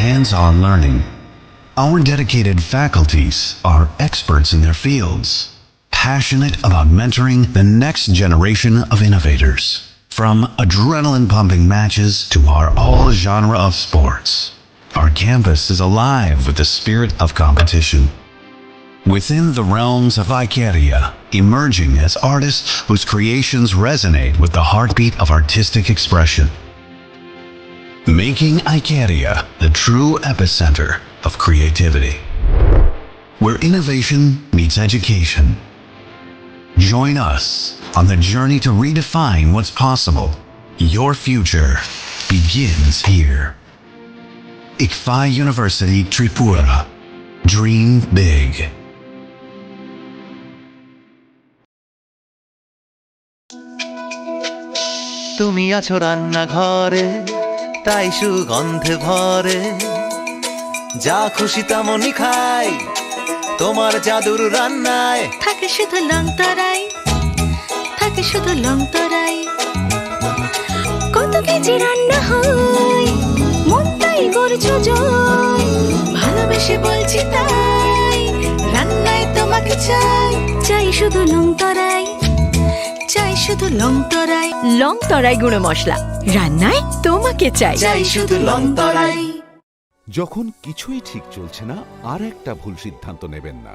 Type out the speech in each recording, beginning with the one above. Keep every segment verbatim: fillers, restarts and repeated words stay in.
hands-on learning. Our dedicated faculties are experts in their fields, passionate about mentoring the next generation of innovators. From adrenaline-pumping matches to our all-genre of sports, our campus is alive with the spirit of competition. Within the realms of Icaria, emerging as artists whose creations resonate with the heartbeat of artistic expression, making Icaria the true epicenter of creativity, where innovation meets education. Join us on the journey to redefine what's possible. Your future begins here. Ikfa University Tripura. Dream big. তুমি আছো রান্নাঘরে, তাই সুগন্ধে ভরে। যা খুশি তেমনই খাই, তোমার জাদুর রান্নায়। থাকে শুধু লং তরাই, থাকে শুধু লং তরাই। কত কেজি রান্না হয়, মনটাই করছো জয়। ভালোবেসে বলছি তাই, রান্নায় তোমাকে চাই। চাই শুধু লং তরাই, চাই শুধু লং তরাই। লং তরাই গুঁড়ো মশলা, রান্নায় তোমাকে চাই। চাই শুধু লং তরাই। যখন কিছুই ঠিক চলছে না, আর একটা ভুল সিদ্ধান্ত নেবেন না।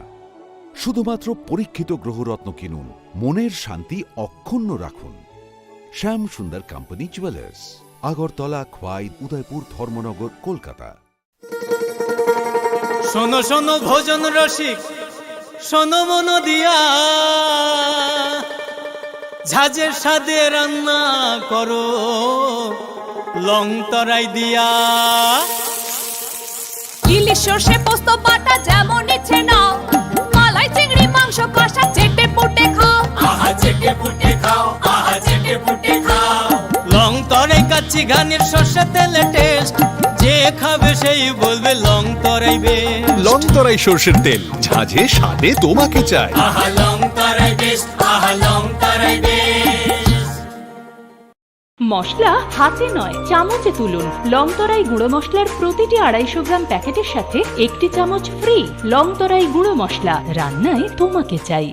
শুধুমাত্র পরীক্ষিত গ্রহরত্ন কিনুন, মনের শান্তি অক্ষুণ্ণ রাখুন। শ্যাম সুন্দর কোম্পানি জুয়েলার্স, আগরতলা, খোয়াই, উদয়পুর, ধর্মনগর, কলকাতা। শোনো শোনো ভোজন রসিক, শোনো মন দিয়া, ঝাঁঝের স্বাদে রান্না করো লং তরাই দিয়া। ইলিশ সর্ষে পোস্ত বাটা যেমন ইচ্ছে নাও, মালাই চিংড়ি মাংস কষা চেটে পুটে খাও। আহা চেটে পুটে খাও, আহা চেটে পুটে খাও। লং তরাই কাচ্চি ঘানির সর্ষে তেলে টেস্ট, যে খাবে সেই বলবে লং তরাই বেস্ট। লং তরাই সর্ষের তেল, ঝাঁঝে স্বাদে তোমাকে চাই। আহা লং তরাই বেস্ট, আহা লং তরাই বেস্ট। মশলা হাতে নয়, চামচে তুলুন। লং তরাই গুঁড়ো মশলার প্রতিটি আড়াইশো গ্রাম প্যাকেটের সাথে একটি চামচ ফ্রি। লং তরাই গুঁড়ো মশলা, রান্নায় তোমাকে চাই।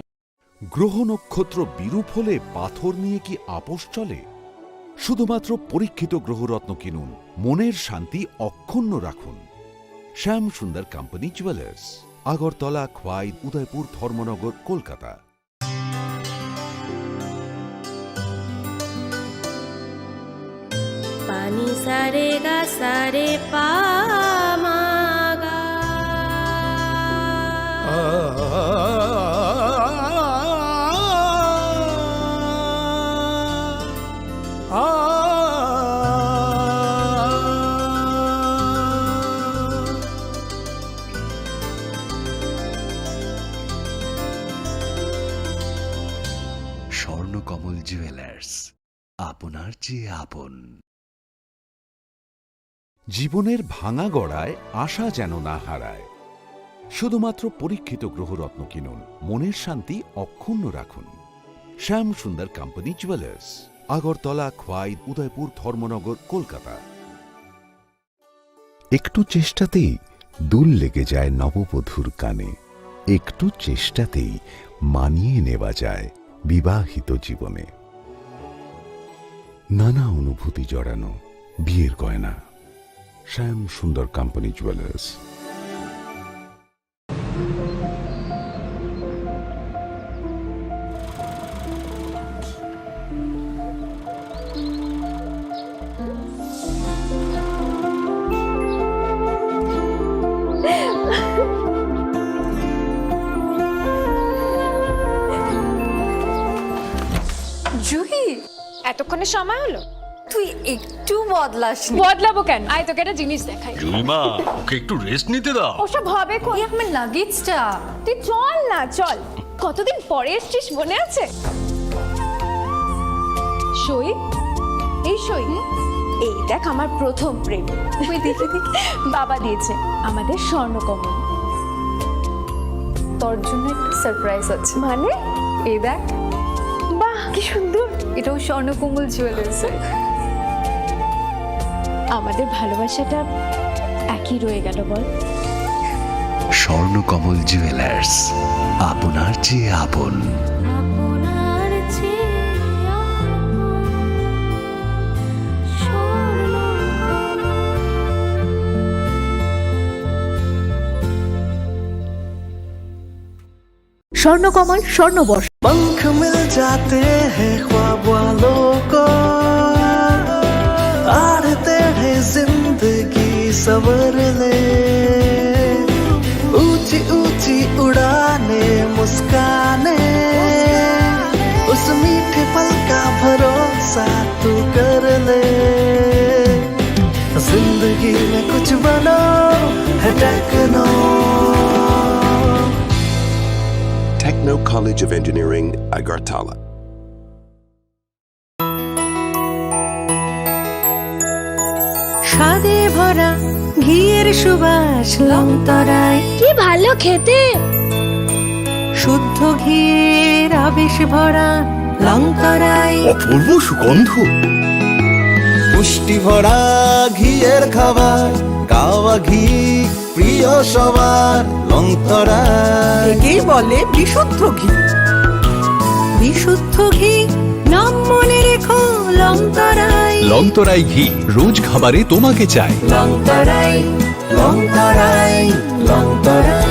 গ্রহ নক্ষত্র বিরূপ হলে পাথর নিয়ে কি আপোষ চলে? শুধুমাত্র পরীক্ষিত গ্রহরত্ন কিনুন, মনের শান্তি অক্ষুণ্ণ রাখুন। Shyam Sundar company jewellers, Agartala, Khowai, Udaipur, Dharmanagar, Kolkata. Pani sare ga sare pa ma ga. Swarnakamal jewellers, আপনার চেয়ে আপন। জীবনের ভাঙা গড়ায় আশা যেন না হারায়। শুধুমাত্র পরীক্ষিত গ্রহরত্ন কিনুন, মনের শান্তি অক্ষুণ্ণ রাখুন। শ্যাম সুন্দর কোম্পানি জুয়েলার্স, আগরতলা, খোয়াই, উদয়পুর, ধর্মনগর, কলকাতা। একটু চেষ্টাতেই দুল লেগে যায় নববধূর কানে, একটু চেষ্টাতেই মানিয়ে নেওয়া যায় বিবাহিত জীবনে। নানা অনুভূতি জড়ানো বিয়ের গয়না। শ্যাম সুন্দর কোম্পানি জুয়েলার্স। জুহি, এতক্ষণে সময় হলো? তুই একটু বদলাসনি। বদলাবো কেন? আয়, তোকে একটা জিনিস দেখাই। জুইমা, ওকে একটু রেস্ট নিতে দাও। ওসব হবে কই? এই আমার লাগেজটা। তুই চল না, চল। কতদিন পরে এসছিস, মনে আছে? সই, এই সই। এই দেখ, আমার প্রথম প্রেম। ওই দেখি, দেখি। বাবা দিয়েছে আমাদের স্বর্ণকমল। তোর জন্য একটা সারপ্রাইজ আছে। মানে? এই দেখ। বাহ, কি সুন্দর। এটাও স্বর্ণকমল জুয়েলার্সের। আমাদের ভালোবাসাটা একই রয়ে গেল বল। স্বর্ণকমল জুয়েলার্স, আপনার চেয়ে আপন। স্বর্ণকমল স্বর্ণবর্ষ। पंख मिल जाते हैं ख्वाब वालों को, आड़े टेढ़े जिंदगी संवर ले। ऊंची ऊंची उड़ाने, मुस्काने, उस मीठे पल का भरोसा तू कर ले। जिंदगी में कुछ बनो है techno. Techno College of Engineering, Agartala. স্বাদে ভরা ঘিয়ের সুবাস লংতরাই। কি ভালো খেতে! শুদ্ধ ঘিয়ের আবেশ ভরা লংতরাই। অপূর্ব সুগন্ধ। পুষ্টি ভরা ঘিয়ের খাবার, কাওয়া ঘি প্রিয় সবার লংতরাই। একেই বলে বিশুদ্ধ ঘি। বিশুদ্ধ ঘি, নাম মনে রেখো লংতরাই। লংতরাই ঘি, রোজ খাবারে তোমাকে চাই। লংতরাই, লংতরাই, লংতরাই।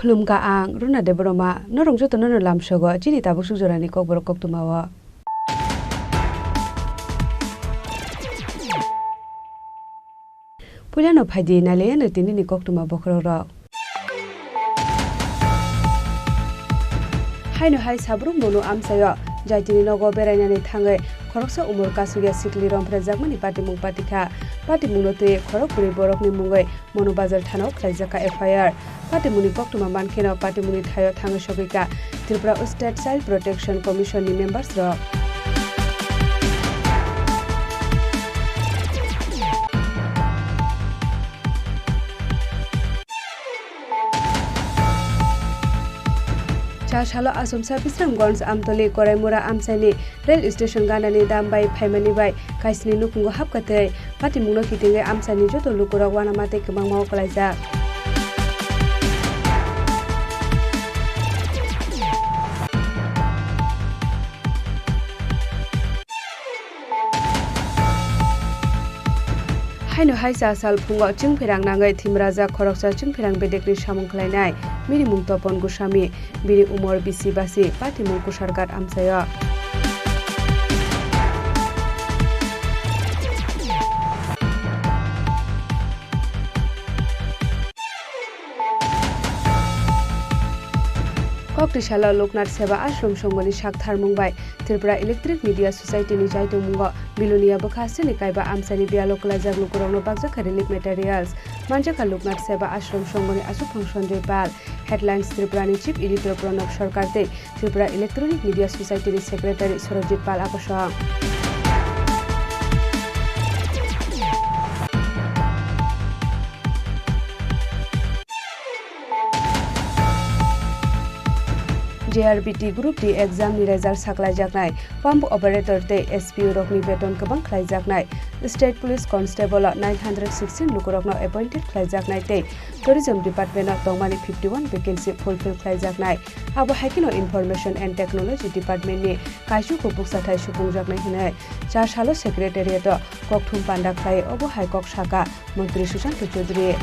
Khulumkha ang Runa Debbarma, norok jotono no lamsogo chini tabuk suk jorani kokborok koktwmao. Puilano phaidi nailaiyano tinini koktwma bokhorokrok. Haino hai Sabrum Monu amchaio, jai tini nogo berainani thangwi khoroksa umor kasugya sikli romphrejakmani patimung patikha. Patimungno twiwi khorok bwrwi borokni mungwi Monu Bazar thanao khlaijakha F I R. Patimungni koktwma mankheno patimungni thaio thangwi sogwikha Tripura State Child Protection Commission ni members rok. Cha salo Achomsa Bisramganj Amtoli Koraimura amchaini rail station ganani dam bai phaimani bai kaisni nukhungo hapkha tei patimungno kitingwi amchaini joto lukurok uanama tei kwbangma-o kwlaijak. Haino hai cha sal phungo chwngpherang nangwi thimrajak khoroksa chwngpherang bedekni samung khlainai minimung Topon Goswami, bini umor bisi basi, patimung Kusarghat amchaio. Koktisalo Loknath Seva Ashram Songhoni sak tharmung bai Tripura Electronic Media Society ni jaitungmungo Bilonia bwkha sini kaiba amchaini biyalo kwlaijak lukurokno bakjakha relief materials. Manjakha Loknath Seva Ashram Songhoni achukphang Sanjoy Pal. Headlines: Tripura ni Chief Editor Pranab Sarkar tei Tripura Electronic Media Society ni Secretary Surajit Pal akosong. J R B T Group D exam ni result saklaijaknai, pump operator tei S P O rokni beton kwbang khlaijaknai, State Police Constable o nine hundred sixteen lukurokno appointed khlaijaknai tei Tourism Department o tongmani fifty one vacancy fulfill khlaijaknai. Abo hai kheno Information and Technology Department ni kaisuk bukchathai supungjaknai hwnwi char salo Secretariat o kokthum panda khlai, obo hai kok sakha Montri Sushanta Chowdhury.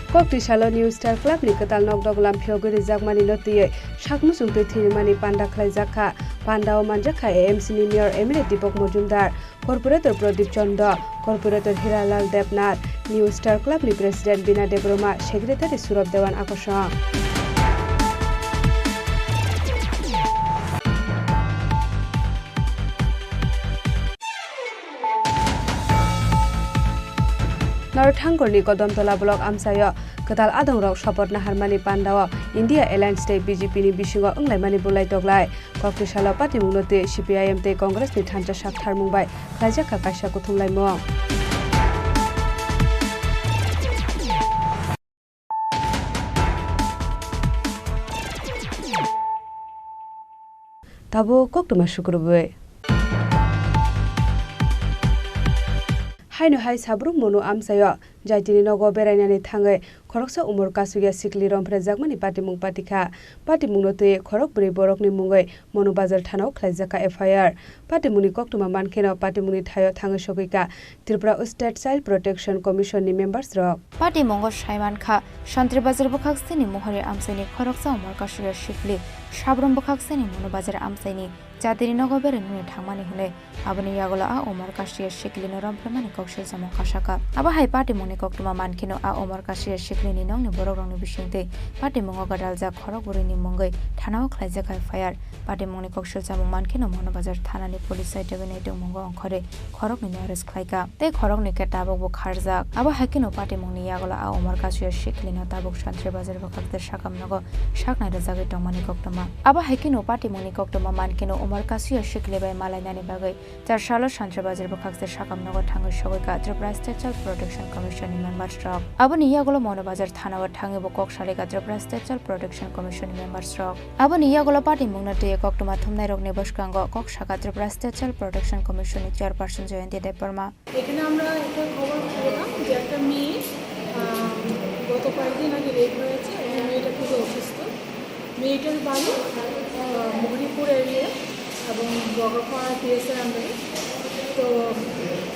Koktisalo New Star Club ni kwtal nokdok lamphiyogwi rijakmani no twiwi sak muchungtwi thirimani panda khlaijak kha. Pandao manjak kha A M C ni Mayor M L A Deepak Majumdar, Corporator Pradip Chanda, Corporator Hiralal Debnath, New Star Club ni President Bina Debbarma, Secretary Surab Dewan akosong. North Thangkorni Kodamtola block amchaio kwtal adongrok support naharmani pandao India Alliance tei B J P ni bisingo wnglaimani bulai toklai. Koktisalo patimungno twi C P I M tei Congress ni thansa sak tharmung bai khlaijak kha kaisa kuthumlaimung. Tabuk koktwma sukrubwi. Haino hai Sabrum Monu amchaio jaitini nogo berainani thangwi khoroksa umor kasugya sikli romphrejakmani patimung patikha. Patimungno twi khorok bwrwi borokni mungwi Monu Bazar thanao khlaijakha F I R. Patimungni koktwma mankheno patimungni thaio thangwi sogwikha Tripura State Child Protection Commission ni members rok. Patimungo saimankha, Santri Bazar bwkhaksini Mohori amchaini khoroksa umor kasugya sikli Sabrum bwkhaksini Monu Bazar amchaini jatini nogo berainani thangmani hwnwi. Aboni yagulo a umor kasugya siklino romphreimani kok swijamo kasakha. Abo hai patimungni koktwma mankheno a umor kasugya siklini nokni borokrokni bisingtwi patimungo gwdaljak khorok bwrwini mungwi thanao khlaijakha F I R. Patimungni kok swijamung mankheno Monu Bazar thanani police side tebini tongmungo ongkhorwi khoroknwino arrest khlaikha tei khoroknwi khe tabukbo kharjak. Abo hai kheno patimungni yagulo a umor kasugya siklino tabuk Santri Bazar bwkhakte sakam nogo saknai rwjagwi tongmani koktwma. Abo hai kheno patimungni koktwma mankheno umor kasugya sikli bai malainani bagwi char salo Santri Bazar bwkhakte sakam nogo thangwi sogwikha Tripura State Child Protection Commission ni members rok. Aboni yagulo Monu Bazar thanao thangwi bo kok salaikha Tripura State Child Protection Commission ni members rok. Aboni yagulo patimungno twi koktwma thumnairokni bwskango kok sakha Tripura State Child Protection Commission ni chairperson Jayanti Debbarma. এখানে আমরা একটা খবর পেলাম যে একটা মেয়ে, আহ, গত কয়েকদিন আগে রেপ হয়েছে এবং মেয়েটা খুবই অসুস্থ। মেয়েটার বাড়ি, আহ, মহরিপুর এরিয়া এবং বগরপাড়া পিএসআর আন্ডারে। তো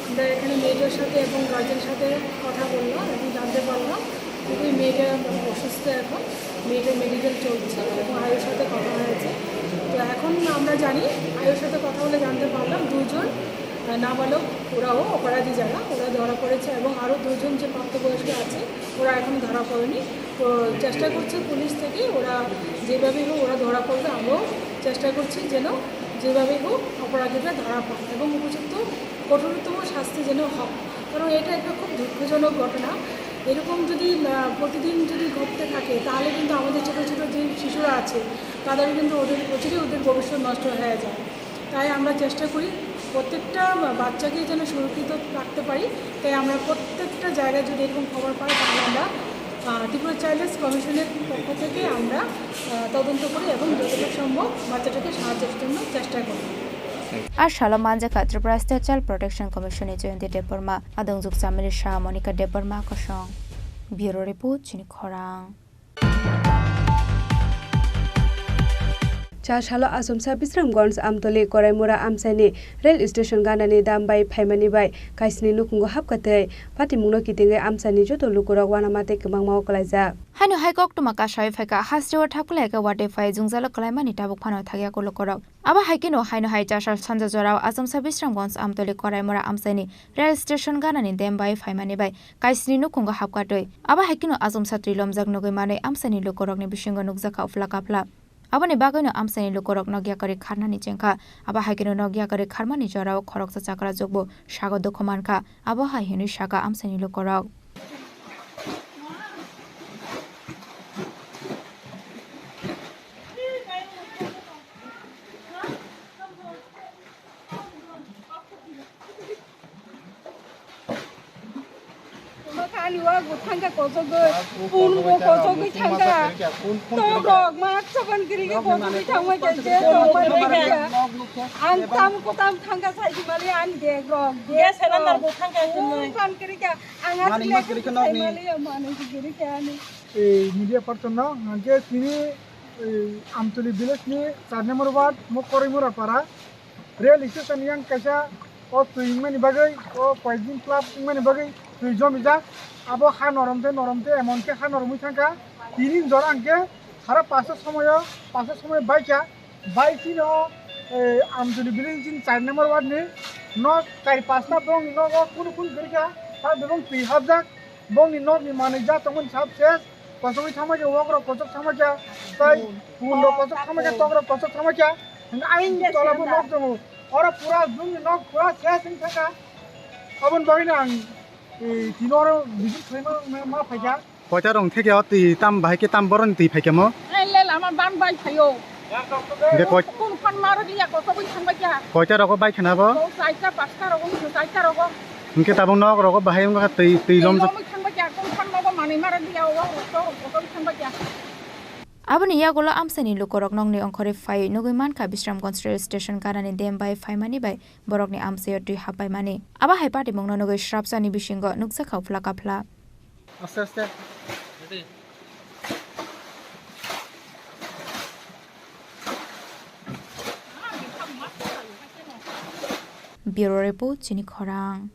আমরা এখানে মেয়েটার সাথে এবং গার্জেন সাথে কথা বললাম এবং জানতে পারলাম খুবই মেয়েটা অসুস্থ এখন। মেয়েটার মেডিকেল চলছে এবং আয়ুর সাথে কথা হয়েছে। তো এখন আমরা জানি, আয়ুর সাথে কথা বলে জানতে পারলাম দুজন, আহ, নাবালক, ওরাও অপরাধী যারা, ওরা ধরা পড়েছে এবং আরও দুজন যে প্রাপ্তবয়স্ক আছে, ওরা এখনো ধরা পড়েনি। তো চেষ্টা করছে পুলিশ থেকে, ওরা যেভাবেই হোক ওরা ধরা পড়বে। আমরাও চেষ্টা করছি যেন যেভাবেই হোক অপরাধীরা ধরা পড়ে এবং উপযুক্ত কঠোরতম শাস্তি যেন হয়, কারণ এটা একটা খুব দুঃখজনক ঘটনা। এরকম যদি, আহ, প্রতিদিন যদি ঘটতে থাকে, তাহলে কিন্তু আমাদের ছোটো ছোটো যে শিশুরা আছে, তাদেরও কিন্তু ওদের, অচিরেই ওদের ভবিষ্যৎ নষ্ট হয়ে যায়। তাই আমরা চেষ্টা করি প্রত্যেকটা বা-, বাচ্চাকে যেন সুরক্ষিত রাখতে পারি। তাই আমরা প্রত্যেকটা জায়গায় যদি এরকম খবর পাই, তাহলে আমরা, আহ, ত্রিপুরা চাইল্ড রাইটস কমিশনের পক্ষ থেকে আমরা, আহ, তদন্ত করি এবং যতটুকু সম্ভব বাচ্চাটাকে সাহায্যের জন্য চেষ্টা করি। A salo manjakha Tripura State Child Protection Commission ni Jayanti Debbarma, adongjwk Chamili Saha, Monika Debbarma kosong. Bureau Report, Chini Khorang. Cha salo Achomsa Bisramganj Amtoli Koraimura amchaini rail station ganani dam bai phaimani bai kaisni nukhungo hapkha tei patimungno kitingwi amchaini joto lukurok uanama tei kwbangma-o kwlaijak. Haino hai koktwma kasawi phaikha, hasteo thapkhlaikha watwi phai jwngjalo kwlaimani tabuk phano thakya lukurok. Abo hai kheno haino hai chasal sanja jorao Achomsa Bisramganj Amtoli Koraimura amchaini rail station ganani dam bai phaimani bai kaisni nukhungo hapkha twi. Abo hai kheno Achomsa twi lomjak nugwi manwi amchaini lukurokni bisingo nukjakha uphla kaphla. Aboni bagwino amchaini lukurok nok yakarwi kharnani chengkha. Abo hai kheno nok yakarwi kharmani jorao khoroksa chakra jukbo sago dukhu mankha. Abo hai hwnwi sakha amchaini lukurok. Ani wa go thangkha kochogwi, phone bo kochogwi thangkha. Tok rok ma saban kiri khe kochogwi thangma khe je tok ma kiri khe. Ang tam ko tam thangkha sai di mali ani bag rok. Gas cylinder bo thangkha. Phone kiri khe. Ang asli khe sai mali mani kiri khe ani. Ei media person no hwnkhe tini ei Amtoli village ni char number ward mo Koraimura para. Rail station yang kaisa o twi wngmani bagwi, o koyekdin flap wngmani bagwi twi jomijak. Abo ha norom tei norom tei emon khe ha noromwi thangkha. Tini jora hwnkhe sara pasta somoyo, pasta somoyo baikha. Bai chini o, eh, Amtoli village ni char number ward ni nok char pasta bongni nogo kunu kunu kwrwikha. Ta bebong twi hapjak. Bongni nokni manwi ja tongmani sab ses. Kochogwi thangma khe, wok rok kochok thangma khe, tei pun rok kochok thangma khe, tok rok kochok thangma khe, hwnkhe ayang tola bo nok tongo. Oro pura jumni nok pura ses wng thangkha. Aboni bagwino ang, eh, tini oro visit khlaima ma phaikha. Koita rong theke o twi tam bahai khe tam boroni twi phaikha mo? Ai le lama ban bai phaio. Hwnkhe koi- Kun phan maro diya kochogwi thangbai kha. Koita rogo bai khana bo? Bo chaita pasta rogo, chaita rogo. Hwnkhe tabuk nok rogo bahai wngkha twi, twi lomjak. Lomwi thangbai kha, kun phan nogo manwi maro diya, o rok to kochogwi thangbai kha. Aboni yagulo amchaini lukurok nokni ongkhorwi phaiwi nugwi mankha Bisramganj rail station ganani dam bai phaimani bai borokni amchaio twi happaimani. Abo hai patimungno nugwi srapsani bisingo nukjakha uphla kaphla. Aste aste. Bureau Report, Chini Khorang.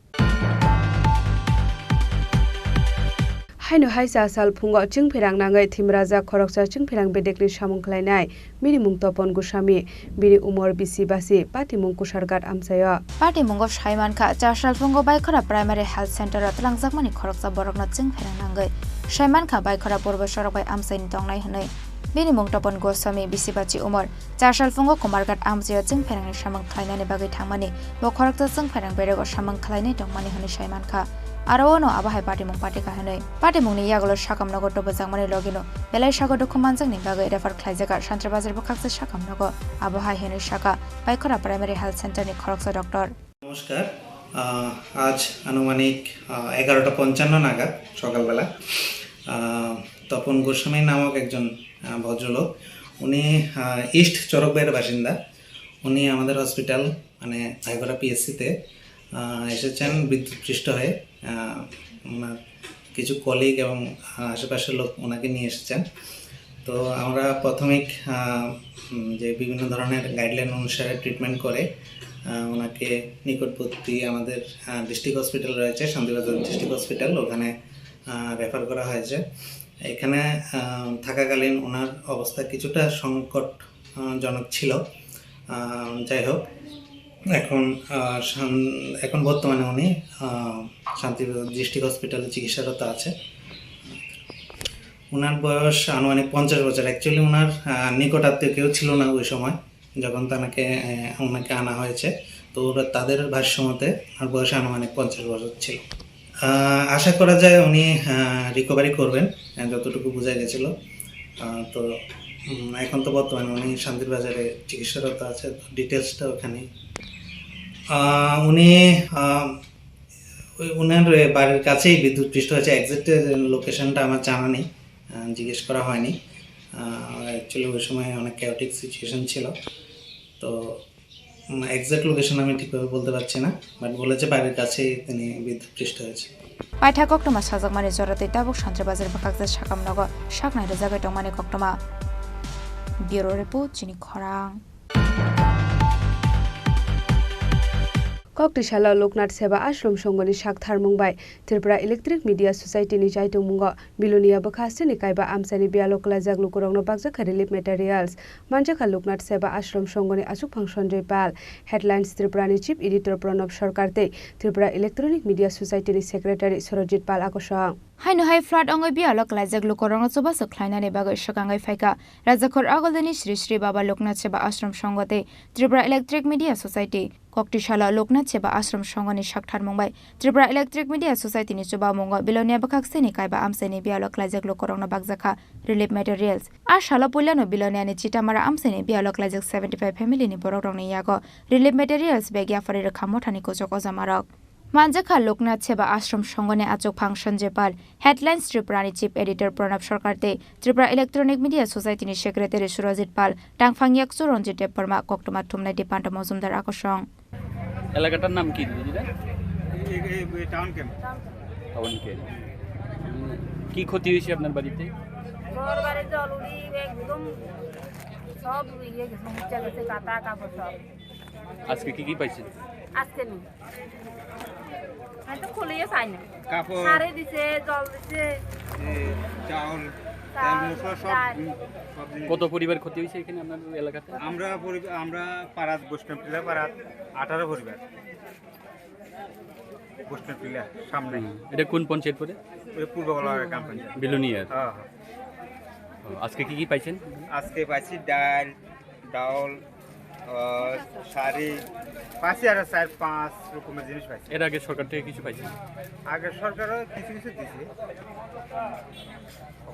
Haino hai cha sal phungo chwngpherang nangwi thimrajak khoroksa chwngpherang bedekni samung khlainai. Bini mung Topon Goswami, bini umor bisi basi, patimung Kusarghat amchaio. Patimungo sai mankha, Chasal phungo Baikhora Primary Health Center o twlangjakmani khoroksa borokno chwngpherang nangwi. Sai mankha, Baikhora purbo sorok bai amchaini tongnai hwnwi. Bini mung Topon Goswami, bisi bachi umor. Chasal phungo Kumarghat amchaio chwngpherangni samung khlainani bagwi thangmani, bo khoroksa chwngpherang berego samung khlainai tongmani hwnwi sai mankha. Aro ono abo hai patimung patikha hwnwi. Patimungni yagulo sakam nogo tubujakmani logino belai sago dukhu manjakni bagwi refer khlaijakha Santri Bazar bwkhaksa sakam nogo. Abo hai hwnwi sakha Baikhora Primary Health Center ni khoroksa doctor. নমস্কার। আহ, আজ আনুমানিক, আহ, এগারোটা পঞ্চান্ন নাগাদ সকালবেলা, আহ, তপন গোস্বামী নামক একজন, আহ, ভদ্রলোক, উনি, আহ, ইস্ট চরকবাইয়ের বাসিন্দা। উনি আমাদের হসপিটাল, মানে, ভাইখরা পিএসসিতে, আহ, এসেছেন বিদ্যুৎস্পৃষ্ট হয়ে। আহ, ওনার কিছু কলিগ এবং, আহ, আশেপাশের লোক ওনাকে নিয়ে এসেছেন। তো আমরা প্রাথমিক, আহ, উম, যে বিভিন্ন ধরনের গাইডলাইন অনুসারে ট্রিটমেন্ট করে, আহ, ওনাকে নিকটবর্তী আমাদের, আহ, ডিস্ট্রিক্ট হসপিটাল রয়েছে, শান্তিবাজার ডিস্ট্রিক্ট হসপিটাল, ওখানে, আহ, রেফার করা হয়েছে। এখানে, আহ, থাকাকালীন ওনার অবস্থা কিছুটা সংকট আহ, জনক ছিল। আহ, যাই হোক, এখন, আহ, শান-, এখন বর্তমানে উনি, আহ, শান্তিবাজার ডিস্ট্রিক্ট হসপিটালে চিকিৎসারত আছে। ওনার বয়স আনুমানিক পঞ্চাশ বছর। অ্যাকচুয়ালি ওনার, আহ, নিকট আত্মীয় কেউ ছিল না ওই সময়, যখন তাকে, আহ, ওনাকে আনা হয়েছে। তো ওরা, তাদের ভাষ্য মতে ওনার বয়স আনুমানিক পঞ্চাশ বছর ছিল। আহ, আশা করা যায় উনি, আহ, রিকভারি করবেন, আহ, যতটুকু বোঝা গেছিল। আহ, তো, উম, এখন তো বর্তমানে উনি শান্তির বাজারে চিকিৎসারত আছে, তো ডিটেলসটা ওখানে। আহ, উনি, আহ, ওই উনার বাড়ির কাছেই বিদ্যুৎ পৃষ্ঠ হয়েছে, এক্স্যাক্ট লোকেশনটা আমার জানা নেই, আহ, জিজ্ঞেস করা হয়নি। আহ, অ্যাকচুয়ালি ওই সময় অনেক কেওটিক সিচুয়েশন ছিল, তো উম, এক্স্যাক্ট লোকেশন আমি ঠিকভাবে বলতে পারছি না, বাট বলেছে বাড়ির কাছেই তিনি বিদ্যুৎস্পৃষ্ট হয়েছে। Paitha koktwma sajakmani jora tei tabuk Santri Bazar bwkhaksa sakam nogo saknai rwjagwi tongmani koktwma. Bureau Report, Chini Khorang. Koktisalo Loknath Seba Ashram Songhoni saktharmung bai Tripura Electric Media Society ni chaitungmungo Bilonia bwkha sini kaiba amchaini biyalo kwlaijak lukurokno bakjakha relief materials. Manjakha Loknath Seba Ashram Songhoni achukphang Sanjay Pal. Headlines: Tripurani Chief Editor Pranab Sarkar tei Tripura Electronic Media Society ni Secretary Surojit Pal akosong. Haino hai flood wngwi biyalo kwlaijak lukurokno chubachu khlainani bagwi swkangwi phaikha Rajakhor Agaldani Sri Sri Baba Loknath Seba Ashram Songho tei Tripura Electric Media Society. Koktisalo Loknath Seba Ashram Songhoni saktharmung bai Tripura Electric Media Society ni chubamungo Bilonia bwkha sini kaiba amchaini biyalo kwlaijak lukurokno bakjakha relief materials. A salo puilano Biloniani Chitamara amchaini biyalo kwlaijak seventy five family ni borokrokni yago relief materials bag yaphari rwkha mothani kuchuk ojamarok. Manjakha Loknath Seba Ashram Songhoni achukphang Sanjay Pal, Headlines Tripurani Chief Editor Pranab Sarkar tei Tripura Electronic Media Society ni Secretary Surojit Pal, tangphang yakchu Ranjit Debbarma, koktwma thumnai Dipanta Mojumdar akosong. এলাকাটার নাম কি, দিদি? এই, এই, এই town camp. Town camp. উম, কি ক্ষতি হয়েছে আপনার বাড়িতে? ঘর বাড়ি জল উড়ি একদম সব ইয়ে গেছে, মুচা গেছে, কাটা কাপড় সব। আজকে কি কি পাইছেন? আজকে নেই। আমি তো খুলিয়ে চাই না। কাপড়। শাড়ি দিছে, জল দিছে। এ, চাউল, চাল, তেল, মশলা সব, ডাল। উম, সব জিনিস। কত পরিবার ক্ষতি হয়েছে এখানে আপনার এলাকাতে? আমরা পরিবার, আমরা পাড়াত, বৈষ্ণব টিলা পাড়াত আঠারো পরিবার। বৈষ্ণব টিলা সামনে। হুম। এটা কোন পঞ্চায়েত পড়ে? ওই পূর্ব গোলাঘাট গ্রাম পঞ্চায়েত। বিলোনিয়ার? হ্যাঁ, হ্যাঁ। ও, আজকে কি কি পাইছেন? আজকে পাইছি ডাল, ডাউল, আহ, শাড়ি, পাঁচই আর চার পাঁচ রকমের জিনিস পাইছি। এর আগে সরকার থেকে কিছু পাইছেন? আগে সরকারও কিছু কিছু দিছে।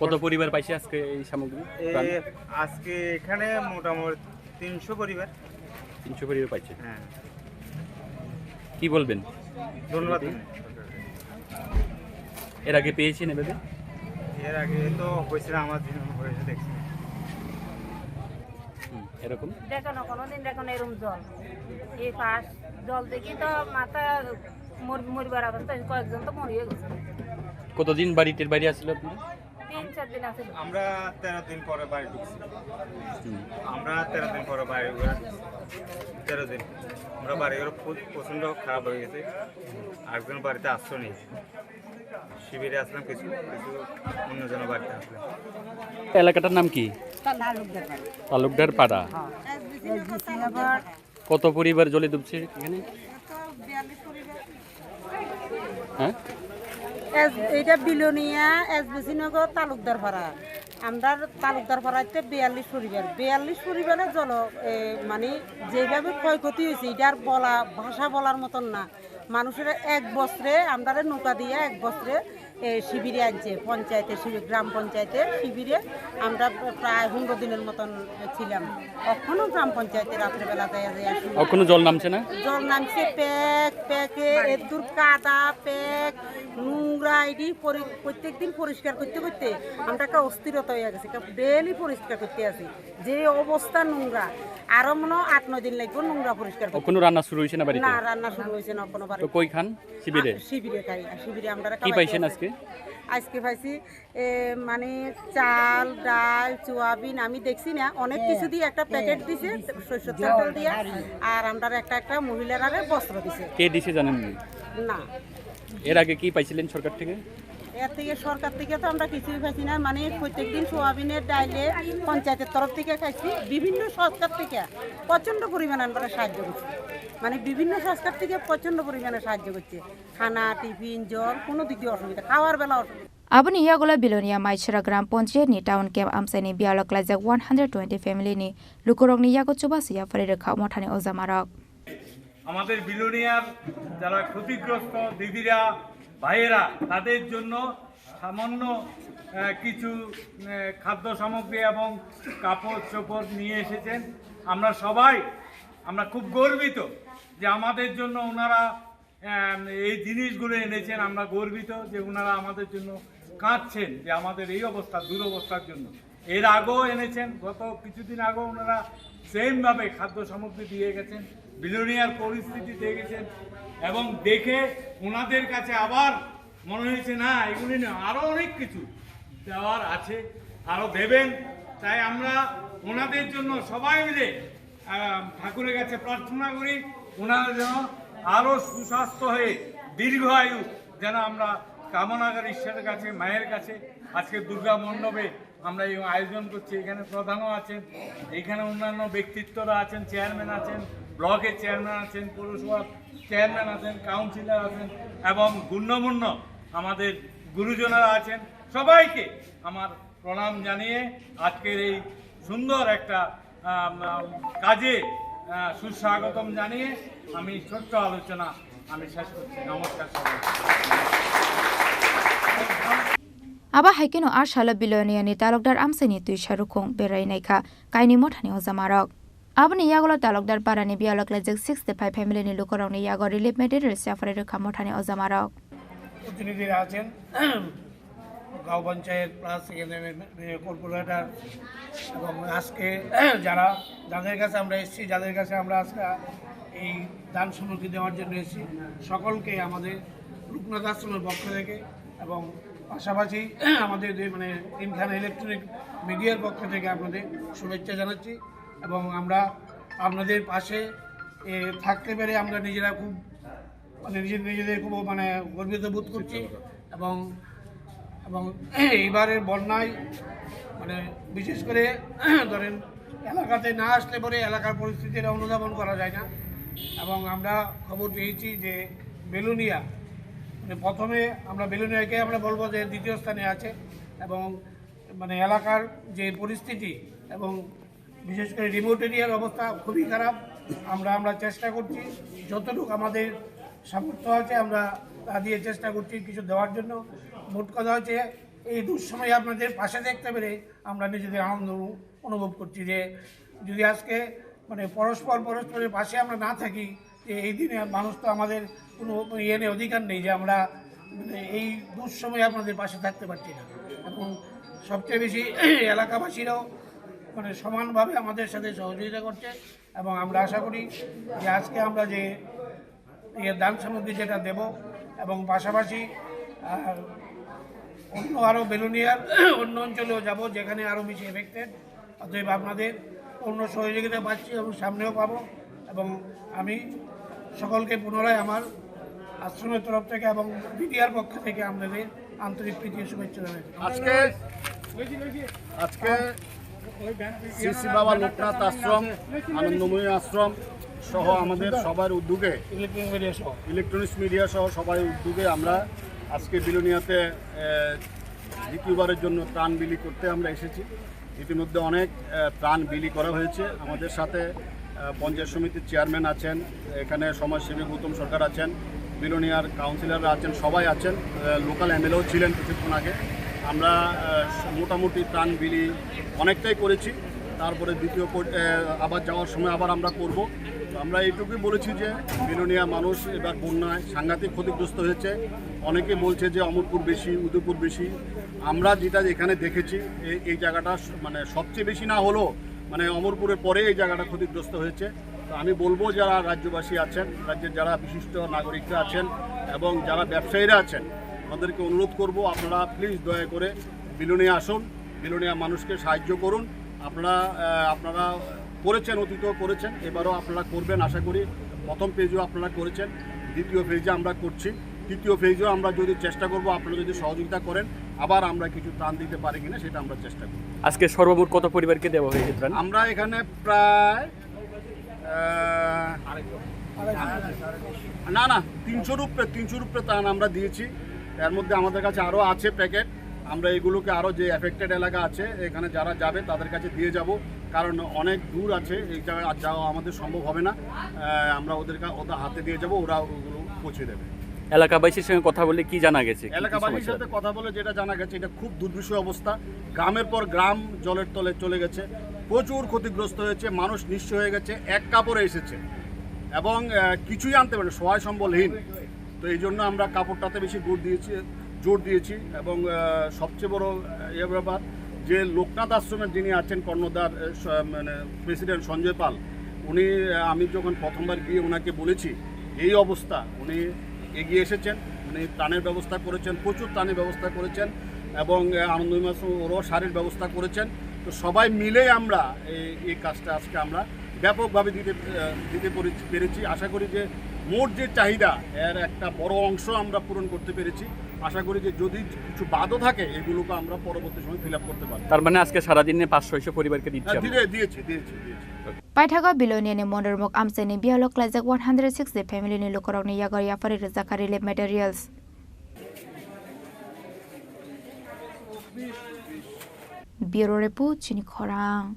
কত পরিবার পাইছে আজকে এই সামগ্রী? এ, ত্রাণ? আজকে এখানে মোটামুটি তিনশো পরিবার। তিনশো পরিবার পাইছে। হ্যাঁ। কি বলবেন? ধন্যবাদ। এর আগে পেয়েছেন এভাবে? এর আগে তো হয়েছিল, আমার জীবন হয়েছে, দেখছি। হুম, এরকম? দেখো না, কোনোদিন দেখো না এরকম জল। এই পাশ জল দেখি তো মাথা মর-, মরিবার অবস্থা, কয়েকজন তো মরিয়ে গেছে। কতদিন বাড়িটির বাইরে আসছিল আপনারা? তিন চার দিন আছে। আমরা তেরো দিন পরে বাড়ি ঢুকছি। হুম। আমরা তেরো দিন পরে বাড়ি ঘরে ঢুকছি। তেরো দিন। আমরা বাড়ি ঘরে প্র-, প্রচণ্ড খারাপ হয়ে গেছে। একজন বাড়িতে আশ্রয় নিয়েছি। শিবিরে আসলাম কিছু, কিছু অন্যজনের বাড়িতে আসলাম। এলাকাটার নাম কি? তালুকদার পাড়া। তালুকদার পাড়া। হ্যাঁ। কত পরিবার জলে ডুবছে এখানে? হ্যাঁ? এস-, এটা বিলোনিয়া, এসবিসি নগর, তালুকদার পাড়া। আমরা তালুকদার পাড়াতে বিয়াল্লিশ পরিবার। বিয়াল্লিশ পরিবারে জল, এ, মানে, যেভাবে ক্ষয়ক্ষতি হয়েছে, এটা আর বলা, ভাষা বলার মতন না। মানুষের এক বস্ত্রে, আমরা নৌকা দিয়ে এক বস্ত্রে এ, শিবিরে আনছে, পঞ্চায়েতে শিবির, গ্রাম পঞ্চায়েতে শিবিরে আমরা প্রায় পনেরো দিনের মতন ছিলাম। এখনো গ্রাম পঞ্চায়েতে রাত্রেবেলা যাইয়া যাইয়া শুই। এখনো জল নামছে না? জল নামছে, প্যাক, প্যাকে এত দূর কাদা, প্যাক, নোংরা, এটি পরি-, প্রত্যেকদিন পরিষ্কার করতে করতে আমরা একটা অস্থিরতা হয়ে গেছে, ডেইলি পরিষ্কার করতে আছি। যে অবস্থা নোংরা, আরো মনে হয় আট নয় দিন লাগবে নোংরা পরিষ্কার করতে। এখনো রান্না শুরু হয়েছে না বাড়িতে? না, রান্না শুরু হয়েছে না কোনো বাড়িতে। তো কই খান? শিবিরে? আ, শিবিরে খাই, আর শিবিরে আমরা কি খাওয়াই পাইছেন দিয়ে আজকে? আজকে পাইছি, এ, মানে, চাল, ডাল, সোয়াবিন, আমি দেখছি না, অনেক কিছু দিয়ে একটা প্যাকেট দিছে, সরিষার তেল দিয়ে, আর আমরা একটা একটা মহিলার আরে বস্ত্র দিছে। কে দিছে জানেন না? না। এর আগে কি পাইছিলেন সরকার থেকে? এর থেকে, সরকার থেকে তো আমরা কিছুই পাইছি না, মানে, প্রত্যেকদিন সোয়াবিনের ডাইলে পঞ্চায়েতের তরফ থেকে খাইছি, বিভিন্ন সংস্থার থেকে প্রচণ্ড পরিমাণে আমরা সাহায্য করছি, মানে, বিভিন্ন সংস্থার থেকে প্রচণ্ড পরিমাণে সাহায্য করছে। খানা, টিফিন, জল, কোনো দিক দিয়ে অসুবিধা, খাওয়ার বেলা অসুবিধা। Aboni yagulo Bilonia Maisora Gram Panchayat ni town camp amchaini biyalo kwlaijak one hundred twenty family ni lukurokni yago chubachu yaphari rwkha mothani ojamarok. আমাদের বিলোনিয়ার যারা ক্ষতিগ্রস্ত দিদিরা, ভাইয়েরা, তাদের জন্য সামান্য, আহ, কিছু, আহ, খাদ্য সামগ্রী এবং কাপড় চোপড় নিয়ে এসেছেন। আমরা সবাই, আমরা খুব গর্বিত যে আমাদের জন্য ওনারা আহ, এই জিনিসগুলো এনেছেন। আমরা গর্বিত যে ওনারা আমাদের জন্য কাঁদছেন, যে আমাদের এই অবস্থা, দুরবস্থার জন্য। এর আগেও এনেছেন, গত কিছুদিন আগেও ওনারা সেমভাবে খাদ্য সামগ্রী দিয়ে গেছেন, বিলোনিয়ার পরিস্থিতি দেখেছেন, এবং দেখে ওনাদের কাছে আবার মনে হয়েছে, না, এগুলি না, আরও অনেক কিছু দেওয়ার আছে, আরও দেবেন। তাই আমরা ওনাদের জন্য সবাই মিলে আহ, ঠাকুরের কাছে প্রার্থনা করি, ওনারা যেন আরো সুস্বাস্থ্য হয়ে দীর্ঘ আয়ু যেন আমরা কামনা করি ঈশ্বরের কাছে, মায়ের কাছে। আজকে দুর্গা মণ্ডপে আমরা এই আয়োজন করছি, এখানে প্রধানও আছেন, এখানে অন্যান্য ব্যক্তিত্বরা আছেন, চেয়ারম্যান আছেন, ব্লকের চেয়ারম্যান আছেন, পৌরসভার চেয়ারম্যান আছেন, কাউন্সিলর আছেন এবং গণ্যমান্য আমাদের গুরুজনেরা আছেন। সবাইকে আমার প্রণাম জানিয়ে আজকের এই সুন্দর একটা আম, আম, কাজে আহ, সুস্বাগতম জানিয়ে আমি ছোট্ট আলোচনা আমি শেষ করছি। নমস্কার সবাই। Abo hai kheno Arsala Biloniani talokdar amchaini twi sarukhung berai naikha kaini mothani ojamarok. Aboni yagulo talokdar parani biyalo klaijak sixty five family ni lukurokni yago relief material se aphari rwkha mothani ojamarok. প্রতিনিধিরা আছেন, গাঁও পঞ্চায়েত প্লাস এখানে কর্পোরেটর, এবং আজকে যারা, যাদের কাছে আমরা এসেছি, যাদের কাছে আমরা আজকে এই দান সামগ্রী দেওয়ার জন্য এসেছি, সকলকে আমাদের লোকনাথ আশ্রমের পক্ষ থেকে এবং পাশাপাশি আমাদের যে, মানে, তিনখানা ইলেকট্রনিক মিডিয়ার পক্ষ থেকে আপনাদের শুভেচ্ছা জানাচ্ছি। এবং আমরা আপনাদের পাশে, এ, থাকতে পেরে আমরা নিজেরা খুব, মানে, নিজে-, নিজেদের খুব, মানে, গর্বিত বোধ করছি। এবং, এবং এইবারের বন্যায়, মানে, বিশেষ করে ধরেন, এলাকাতে না আসলে পরে এলাকার পরিস্থিতিটা অনুধাবন করা যায় না। এবং আমরা খবর পেয়েছি যে বেলুনিয়া, মানে, প্রথমে আমরা বেলুনিয়াকে আমরা বলবো যে দ্বিতীয় স্থানে আছে। এবং, মানে, এলাকার যে পরিস্থিতি এবং বিশেষ করে রিমোট এরিয়ার অবস্থা খুবই খারাপ। আমরা, আমরা চেষ্টা করছি, যতটুকু আমাদের সামর্থ্য আছে আমরা তা দিয়ে চেষ্টা করছি কিছু দেওয়ার জন্য। মোট কথা হচ্ছে, এই দুঃসময়ে আপনাদের পাশে দেখতে পেরে আমরা নিজেদের আনন্দ অনু-, অনুভব করছি যে যদি আজকে, মানে, পরস্পর পরস্পরের পাশে আমরা না থাকি, যে এই দিনে মানুষ তো আমাদের কোনো ইয়ে নেই, অধিকার নেই যে আমরা, মানে, এই দুঃসময়ে আপনাদের পাশে থাকতে পারছি না। এবং সবচেয়ে বেশি এলাকাবাসীরাও, মানে, সমানভাবে আমাদের সাথে সহযোগিতা করছে। এবং আমরা আশা করি যে আজকে আমরা যে ইয়ে দান সামগ্রী যেটা দেব এবং পাশাপাশি, আহ, অন্য আরও বেলুনিয়ার অন্য অঞ্চলেও যাব, যেখানে আরও বেশি এফেক্টেড। অতএব আপনাদের পূর্ণ সহযোগিতা পাচ্ছি এবং সামনেও পাবো। এবং আমি সকলকে পুনরায় আমার আশ্রমের তরফ থেকে এবং মিডিয়ার পক্ষ থেকে আপনাদের আন্তরিক প্রীতি ও শুভেচ্ছা জানাই। আজকে, আজকে শ্রী শ্রী বাবা লোকনাথ আশ্রম, আনন্দময়ী আশ্রম সহ আমাদের সবার উদ্যোগে, ইলেকট্রনিক্স মিডিয়া সহ, ইলেকট্রনিক্স মিডিয়া সহ সবাই উদ্যোগে আমরা আজকে বিলোনিয়াতে, আহ, দ্বিতীয়বারের জন্য ত্রাণ বিলি করতে আমরা এসেছি। ইতিমধ্যে অনেক, আহ, ত্রাণ বিলি করা হয়েছে। আমাদের সাথে, আহ, পঞ্চায়েত সমিতির চেয়ারম্যান আছেন, এখানে সমাজসেবী গৌতম সরকার আছেন, বিলোনিয়ার কাউন্সিলররা আছেন, সবাই আছেন, আহ, লোকাল এমএলএও ছিলেন কিছুক্ষণ আগে। আমরা, আহ, মোটামুটি ত্রাণ বিলি অনেকটাই করেছি। তারপরে দ্বিতীয় পর-, আহ, আবার যাওয়ার সময় আবার আমরা করব। তো আমরা এইটুকুই বলেছি যে বিলোনিয়া মানুষ এবার বন্যায় সাংঘাতিক ক্ষতিগ্রস্ত হয়েছে। অনেকে বলছে যে অমরপুর বেশি, উদয়পুর বেশি। আমরা যেটা এখানে দেখেছি, এই, এই জায়গাটা স-, মানে, সবচেয়ে বেশি না হলেও, মানে, অমরপুরের পরে এই জায়গাটা ক্ষতিগ্রস্ত হয়েছে। তো আমি বলবো, যারা রাজ্যবাসী আছেন, রাজ্যের যারা বিশিষ্ট নাগরিকরা আছেন এবং যারা ব্যবসায়ীরা আছেন, ওনাদেরকে অনুরোধ করব, আপনারা প্লিজ দয়া করে বিলোনিয়া আসুন, বিলোনিয়া মানুষকে সাহায্য করুন। আপনারা, আহ, আপনারা করেছেন, অতীতেও করেছেন, এবারও আপনারা করবেন আশা করি। প্রথম ফেজও আপনারা করেছেন, দ্বিতীয় ফেজে আমরা করছি, তৃতীয় ফেজেও আমরা যদি চেষ্টা করব, আপনারা যদি সহযোগিতা করেন, আবার আমরা কিছু ত্রাণ দিতে পারি কিনা সেটা আমরা চেষ্টা করব। আজকে সর্বমোট কত পরিবারকে দেওয়া হয়েছে ত্রাণ? আমরা এখানে প্রায়, আহ, না, না, তিনশোর উপরে, তিনশোর উপরে ত্রাণ আমরা দিয়েছি। এর মধ্যে আমাদের কাছে আরও আছে প্যাকেট। আমরা এগুলোকে আরও যে এফেক্টেড এলাকা আছে, এখানে যারা যাবে তাদের কাছে দিয়ে যাব, কারণ অনেক দূর আছে, এই জায়গায় আর যাওয়া আমাদের সম্ভব হবে না। আহ, আমরা ওদের কা-, ওদের হাতে দিয়ে যাব, ওরা ওগুলো পৌঁছে দেবে। এলাকাবাসীর সঙ্গে কথা বলে কি জানা গেছে? কি কি এলাকাবাসীর সমস্যা? সাথে কথা বলে যেটা জানা গেছে, এটা খুব দুর্বিষহ অবস্থা। গ্রামের পর গ্রাম জলের তলে চলে গেছে, প্রচুর ক্ষতিগ্রস্ত হয়েছে, মানুষ নিঃস্ব হয়ে গেছে, এক কাপড়ে এসেছে এবং, আহ, কিছুই আনতে পারে, সহায় সম্বলহীন। তো এই জন্য আমরা কাপড়টাতে বেশি জোর দিয়েছি, জোর দিয়েছি। এবং, আহ, সবচেয়ে বড়, আহ, ইয়ে ব্যাপার যে লোকনাথ আশ্রমের যিনি আছেন কর্ণধার, আহ, স-, মানে, প্রেসিডেন্ট সঞ্জয় পাল, উনি, আহ, আমি যখন প্রথমবার গিয়ে ওনাকে বলেছি এই অবস্থা, উনি এগিয়ে এসেছেন, উনি ত্রাণের ব্যবস্থা করেছেন, প্রচুর ত্রাণের ব্যবস্থা করেছেন এবং, আহ, আনন্দময়ী আশ্রম ওরও শাড়ির ব্যবস্থা করেছেন। তো সবাই মিলেই আমরা এই এই কাজটা আজকে আমরা ব্যাপকভাবে দিতে আহ, দিতে পরে- পেরেছি। আশা করি যে মোট যে চাহিদা, এর একটা বড় অংশ আমরা পূরণ করতে পেরেছি। আশা করি যে যদি কিছু বাদও থাকে, এগুলোকে আমরা পরবর্তী সময় ফিল আপ করতে পারবো। তার মানে আজকে সারাদিনে পাঁচ ছয়শো পরিবারকে দিচ্ছি হ্যাঁ, আমরা। দিলে দিয়েছি দিয়েছি দিয়েছি। Paithago Biloniani Mondirmukh amchaini biyalo klaijak one hundred sixty family ni lukurokni yago yapharwi rijak kha relief materials. Bureau Report, Chini Khorang.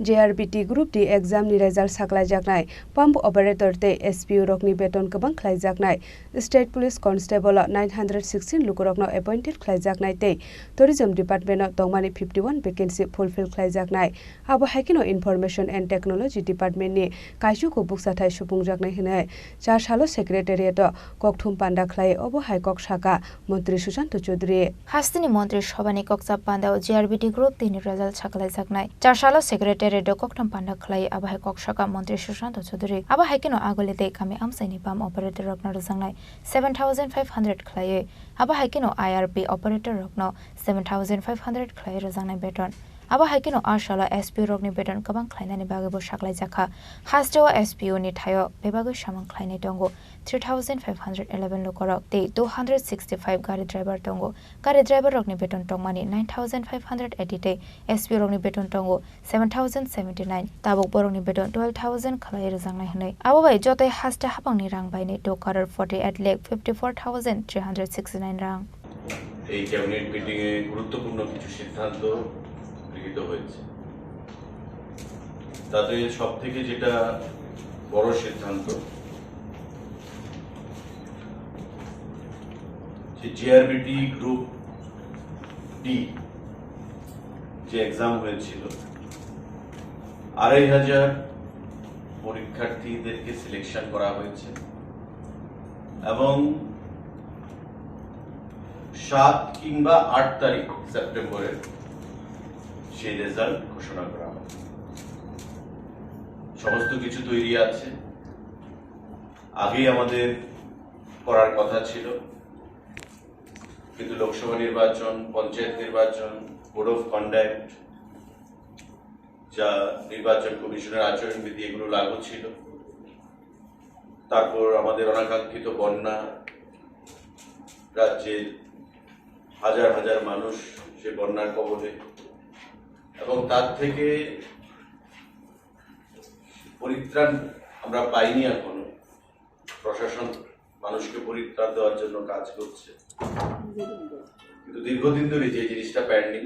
J R B T Group D exam ni result saklaijaknai pump operator tei S P O rokni beton kwbang khlaijaknai. State Police Constable o nine hundred sixteen lukurokno appointed khlaijaknai tei Tourism Department o tongmani fifty one vacancy fulfill khlaijaknai. Abo hai kheno Information and Technology Department ni kaisugo bukchathai supungjaknai hwnwi char salo Secretariat o kokthum panda khlai, obo hai kok saka Montri Susanto Chowdhury. Hasteni Montri Sobhani kokchap panda o G R B T Group tini result saklaijaknai. Char salo Secretariat o kokthum panda khlai, abo hai kok saka Montri Susanto Chowdhury. Abo hai kheno Aguli tei kami amchaini pump operator rokno rwjaknai seven thousand five hundred khlaiwi. Abo hai kheno I R P operator rokno seven thousand five hundred khlai rwjaknai beton. Abo hai kheno a salo S P O rokni beton kwbang khlainani bagwibo saklaijakha. Hasteo S P O ni thaio bebagwi samung khlainai tongo three thousand five hundred eleven lukorok tei two hundred sixty five gari driver tongo. Gari driver rokni beton tongmani nine thousand five hundred eighty tei S P O rokni beton tongo seven thousand seventy nine, tabuk borokni beton twelve thousand khlai rwjaknai hwnwi. Abo bai jotoi haste hapangni rang baini two crore forty eight lakh fifty four thousand three hundred sixty nine rang. এই ক্যাবিনেট মিটিংয়ে গুরুত্বপূর্ণ কিছু সিদ্ধান্ত গৃহীত হয়েছে। তাতে সব থেকে যেটা বড় সিদ্ধান্ত, যে জিআরবিটি গ্রুপ ডি যে এক্সাম হয়েছিল, আড়াই হাজার পরীক্ষার্থীদেরকে সিলেকশন করা হয়েছে এবং সাত কিংবা আট তারিখ সেপ্টেম্বরের সেই রেজাল্ট ঘোষণা করা হবে। সমস্ত কিছু তৈরি আছে, আগেই আমাদের করার কথা ছিল, কিন্তু লোকসভা নির্বাচন, পঞ্চায়েত নির্বাচন, কোড অফ কন্ডাক্ট, যা নির্বাচন কমিশনের আচরণবিধি, এগুলো লাগু ছিল। তারপর আমাদের অনাকাঙ্ক্ষিত বন্যা, রাজ্যের হাজার হাজার মানুষ যে বন্যার কবলে, এবং তার থেকে পরিত্রাণ আমরা পাইনি এখনো। প্রশাসন মানুষকে পরিত্রাণ দেওয়ার জন্য কাজ করছে, কিন্তু দীর্ঘদিন ধরে যে জিনিসটা পেন্ডিং,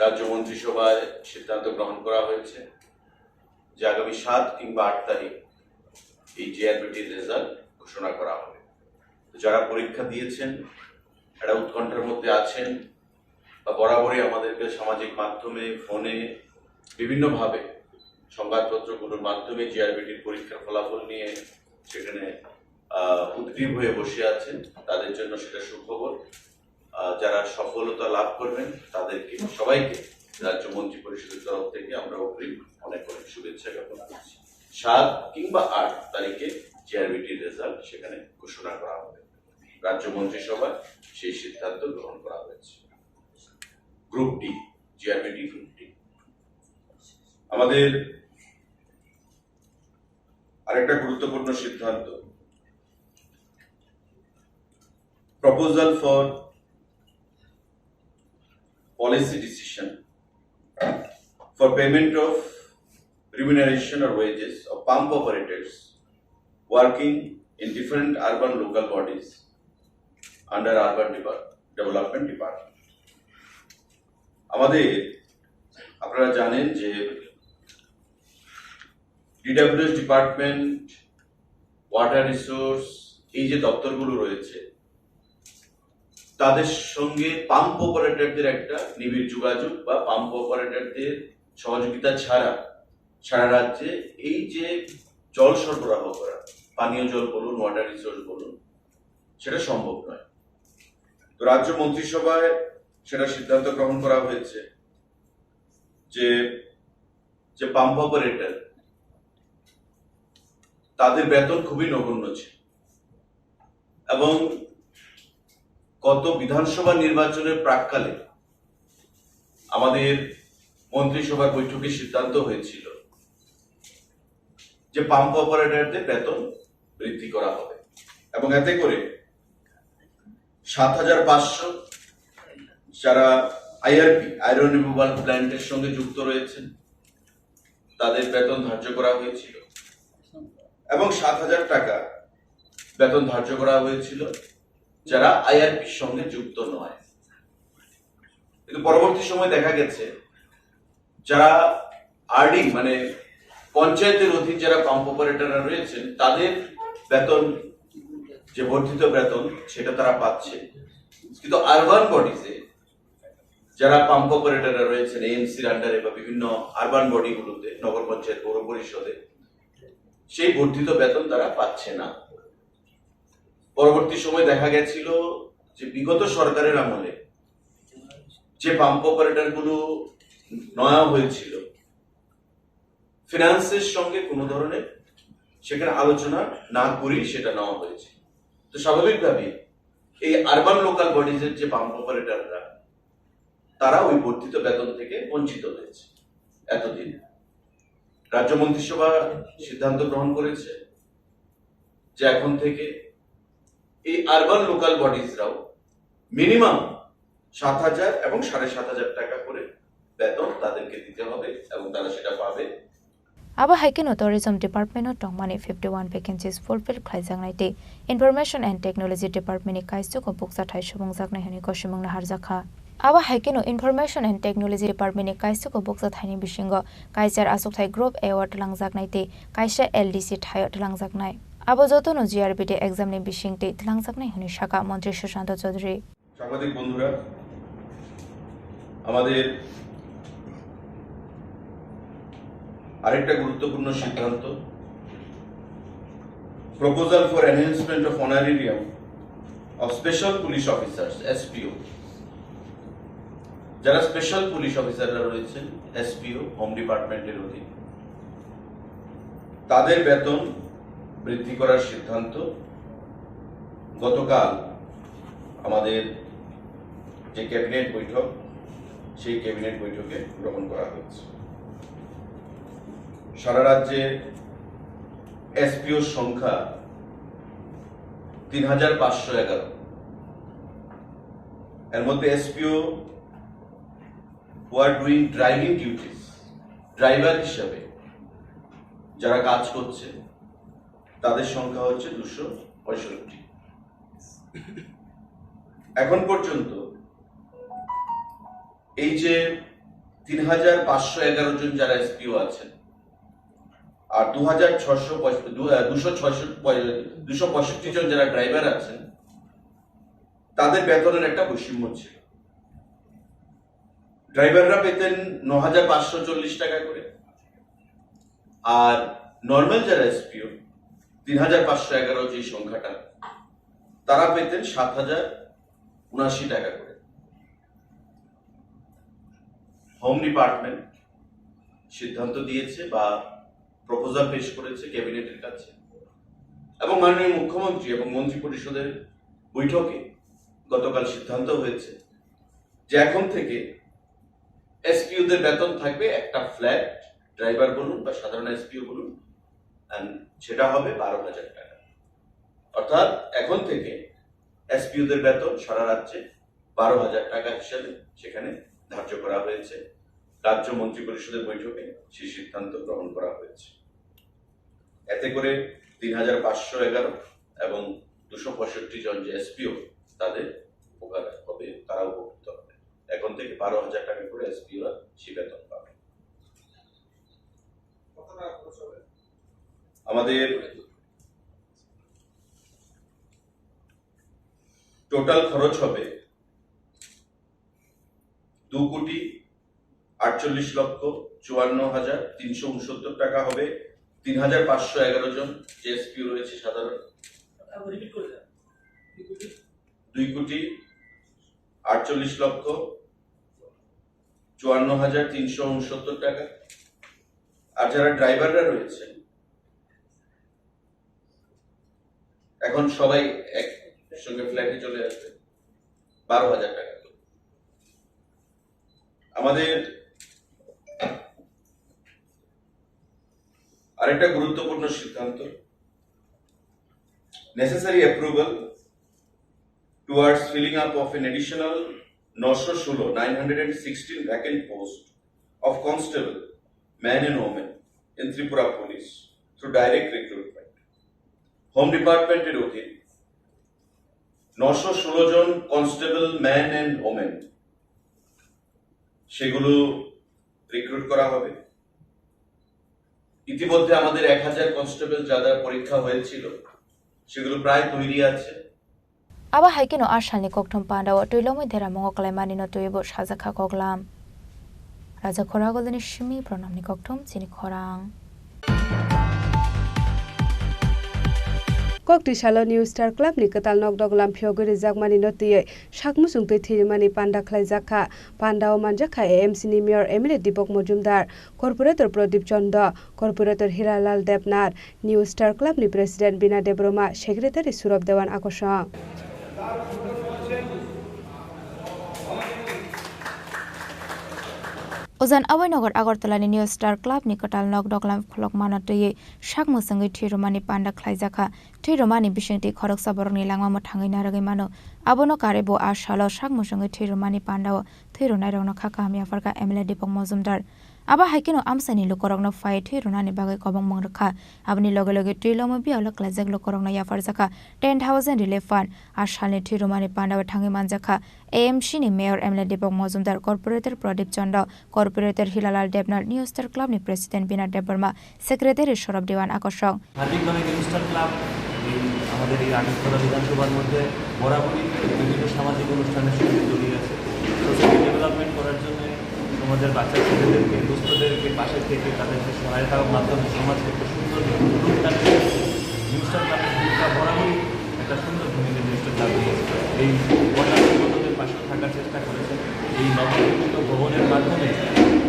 রাজ্য মন্ত্রিসভায় সিদ্ধান্ত গ্রহণ করা হয়েছে যে আগামী সাত কিংবা আট তারিখ এই জিআরবিটির রেজাল্ট ঘোষণা করা হবে। তো যারা পরীক্ষা দিয়েছেন, একটা উৎকণ্ঠার মধ্যে আছেন, বা বরাবরই আমাদেরকে সামাজিক মাধ্যমে, ফোনে, বিভিন্নভাবে সংবাদপত্রগুলোর মাধ্যমে জিআরবিটির পরীক্ষার ফলাফল নিয়ে সেখানে আহ, উদ্গ্রীব হয়ে বসে আছেন, তাদের জন্য সেটা সুখবর। আহ, যারা সফলতা লাভ করবেন, তাদেরকে সবাইকে রাজ্য মন্ত্রী পরিষদের তরফ থেকে আমরা অগ্রিম অনেক অনেক শুভেচ্ছা জ্ঞাপন করছি। সাত কিংবা আট তারিখে জিআরবিটির রেজাল্ট সেখানে ঘোষণা করা হবে। রাজ্য মন্ত্রিসভায় সেই সিদ্ধান্ত গ্রহণ করা হয়েছে। Group D, GRBT group D. আমাদের আরেকটা গুরুত্বপূর্ণ সিদ্ধান্ত, proposal for policy decision for payment of remuneration or wages of pump operators working in different urban local bodies under urban development department. আমাদের, আপনারা জানেন যে ডিডাব্লিউএস ডিপার্টমেন্ট, ওয়াটার রিসোর্স, এই যে দপ্তরগুলো রয়েছে, তাদের সঙ্গে পাম্প অপারেটরদের একটা নিবিড় যোগাযোগ বা পাম্প অপারেটরদের সহযোগিতা ছাড়া সারা রাজ্যে এই যে জল সরবরাহ করা, পানীয় জল বলুন, ওয়াটার রিসোর্স বলুন, সেটা সম্ভব নয়। তো রাজ্য মন্ত্রিসভায় সেটা সিদ্ধান্ত গ্রহণ করা হয়েছে যে, যে পাম্প অপারেটর, তাদের বেতন খুবই নগণ্য ছিল এবং গত বিধানসভা নির্বাচনের প্রাক্কালে আমাদের মন্ত্রিসভার বৈঠকে সিদ্ধান্ত হয়েছিল যে পাম্প অপারেটরদের বেতন বৃদ্ধি করা হবে এবং এতে করে সাত হাজার পাঁচশো যারা আইআরপি, আয়রন রিমুভাল প্ল্যান্টের সঙ্গে যুক্ত রয়েছেন, তাদের বেতন ধার্য করা হয়েছিল এবং সাত হাজার টাকা বেতন ধার্য করা হয়েছিল যারা আইআরপির সঙ্গে যুক্ত নয়। কিন্তু পরবর্তী সময় দেখা গেছে যারা আর্নিং, মানে পঞ্চায়েতের অধীন যারা পাম্প অপারেটররা রয়েছেন, তাদের বেতন, যে বর্ধিত বেতন, সেটা তারা পাচ্ছে। কিন্তু আরবান বডিজে যারা পাম্প অপারেটররা রয়েছেন এএমসির আন্ডারে বা বিভিন্ন আরবান বডিগুলোতে, নগর পঞ্চায়েত, পৌর পরিষদে, সেই বর্ধিত বেতন তারা পাচ্ছে না। পরবর্তী সময় দেখা গেছিল যে বিগত সরকারের আমলে যে পাম্প অপারেটরগুলো নেওয়া হয়েছিল, ফিনান্সের সঙ্গে কোনো ধরনের সেখানে আলোচনা না করেই সেটা নেওয়া হয়েছে। তো স্বাভাবিকভাবেই এই আরবান লোকাল বডিজের যে পাম্প অপারেটররা, তারা ওই বর্ধিত বেতন থেকে বঞ্চিত হয়েছে এতদিন। রাজ্য মন্ত্রিসভা সিদ্ধান্ত গ্রহণ করেছে যে এখন থেকে এই আরবান লোকাল বডিজরাও মিনিমাম সাত হাজার এবং সাড়ে সাত হাজার টাকা করে বেতন তাদেরকে দিতে হবে এবং তারা সেটা পাবে। Abo hai kheno Tourism Department o tongmani fifty one vacancies fulfill khlaijaknai tei Information and Technology Department ni kaisugo bukchathai subungjaknai hwnwi gosimungno harjakha. Abo hai kheno Information and Technology Department ni kaisugo bukchathaini bisingo kaisa achukthai Group A o twlangjaknai tei kaisa L D C thai o twlangjaknai. Abo jotono G R B D exam ni bising tei twlangjaknai hwnwi sakha Montri Sushanta Chaudhary. সাংবাদিক বন্ধুরা, আমাদের আরেকটা গুরুত্বপূর্ণ সিদ্ধান্ত, Proposal for Enhancement of Honorarium of Special Police Officers, SPO. যারা special police অফিসাররা রয়েছেন SPO, home ডিপার্টমেন্টের অধীন, তাদের বেতন বৃদ্ধি করার সিদ্ধান্ত গতকাল আমাদের যে ক্যাবিনেট বৈঠক, সেই ক্যাবিনেট বৈঠকে গ্রহণ করা হয়েছে। সারা রাজ্যে এসপিওর সংখ্যা তিন হাজার পাঁচশো এগারো। এর মধ্যে SPO who are doing driving duties, driver হিসাবে যারা কাজ করছে, তাদের সংখ্যা হচ্ছে দুশো পঁয়ষট্টি। এখন পর্যন্ত এই যে তিন হাজার পাঁচশো এগারো জন যারা এসপিও আছেন, আর দু হাজার ছশো দুশো ছয়শো দুশো পঁয়ষট্টি জন যারা ড্রাইভার আছেন, তাদের বেতনের একটা বৈষম্য ছিল। ড্রাইভাররা পেতেন ন হাজার পাঁচশো চল্লিশ টাকা করে, আর নর্মাল যারা এসপিও, তিন হাজার পাঁচশো এগারো যে সংখ্যাটা, তারা পেতেন সাত হাজার উনাশি টাকা করে। হোম ডিপার্টমেন্ট সিদ্ধান্ত দিয়েছে বা প্রপোজাল পেশ করেছে ক্যাবিনেটের কাছে, এবং মাননীয় মুখ্যমন্ত্রী এবং মন্ত্রিপরিষদের বৈঠকে গতকাল সিদ্ধান্ত হয়েছে যে এখন থেকে এসপিওদের বেতন থাকবে একটা ফ্ল্যাট, ড্রাইভার বলুন বা সাধারণ এসপিও বলুন, and সেটা হবে বারো হাজার টাকা। অর্থাৎ এখন থেকে এসপিওদের বেতন সারা রাজ্যে বারো হাজার টাকা হিসাবে সেখানে ধার্য করা হয়েছে। রাজ্য মন্ত্রিপরিষদের বৈঠকে সেই সিদ্ধান্ত গ্রহণ করা হয়েছে। এতে করে তিন হাজার পাঁচশো এগারো এবং দুশো পঁয়ষট্টি জন যে এসপিও, তাদের উপকার হবে, তারা উপকৃত হবে। এখন থেকে বারো হাজার টাকা করে এসপিওরা সে বেতন পাবে। আমাদের টোটাল খরচ হবে দু কোটি আটচল্লিশ লক্ষ চুয়ান্ন হাজার তিনশো উনসত্তর টাকা হবে তিন হাজার পাঁচশো এগারো জন যে এসপিও রয়েছে সাধারণ। দুই কোটি আটচল্লিশ লক্ষ চুয়ান্ন হাজার তিনশো উনসত্তর টাকা। আর যারা ড্রাইভাররা রয়েছেন, এখন সবাই এক সঙ্গে ফ্ল্যাটে চলে আসবে। বারো হাজার টাকা করে। আমাদের আরেকটা গুরুত্বপূর্ণ সিদ্ধান্ত, necessary approval towards filling up of an additional নশো ষোলো, nine hundred and sixteen vacant post of constable, men and women in Tripura Police through direct recruitment. Home ডিপার্টমেন্টের অধীন নশো ষোলো জন কনস্টেবল, ম্যান অ্যান্ড ওমেন, সেগুলো রিক্রুট করা হবে। ইতিমধ্যে আমাদের এক হাজার কনস্টেবল যারা পরীক্ষা হয়েছিল, সেগুলো প্রায় তৈরি আছে। Abo hai kheno a salni kokthum pandao twi lomwi deramungo kwlaimanino twibo sajakha koklam. Raja Khora Golden ni simi pranamni kokthum chini khorang. Kokti salo New Star Club ni kwtal nokdok lamphiyogwi rijakmani no twiwi sak muchungtwi thwirimani panda khlaijak kha. Pandao manjak kha A M C ni Mayor M L A Deepak Majumdar, Corporator Pradip Chanda, Corporator Hiralal Debnath, New Star Club ni President Bina Debbarma, Secretary Surab Dewan Akosong. Ujan Awainagar Agartala ni New Star Club ni kwtal nok doklam khulokmano twiwi sak mwswngwi thwi rwmani panda khlaijakha. Thwi rwmani bisingtwi khoroksa borokni langma mwthangwi narwgwi mano. Abono karwi bo a salo sak mwswngwi thwi rwmani pandao thwi rwnairokno kha kaham yapharkha M L A Deepak Majumdar. Abo hai kheno amchaini lukurokno phai thwi rwnani bagwi kobongmung rwkha. Aboni loge loge twi lomwi biyalo klaijak lukurokno yapharjakha ten thousand relief fund. A salni thwi rwmani pandao thangwi manjakha A M C ni Mayor M L A Deepak Majumdar, Corporator Pradip Chanda, Corporator Hilalal Debnath, New Star Club ni President Bina Debbarma, Secretary Saurabh Dewan Akosong. সার্বিকভাবে new star club এই আমাদের এই আগরতলা বিধানসভার মধ্যে বরাবরই বিভিন্ন সামাজিক অনুষ্ঠানের সঙ্গে জড়িয়ে আছে। সোসাইটি ডেভেলপমেন্ট করার জন্য সমাজের বাচ্চা ছেলেদেরকে, দুস্থদেরকে পাশে থেকে তাদেরকে সহায়তার মাধ্যমে সমাজকে একটা সুন্দর রূপ দান করে নিউ স্টার ক্লাবের ভূমিকা বরাবরই একটা সুন্দর ভূমিকা নিয়ে চলে গিয়েছে। এই বন্যা দুর্গতদের পাশে থাকার চেষ্টা করেছেন। এই নবনির্মিত ভবনের মাধ্যমে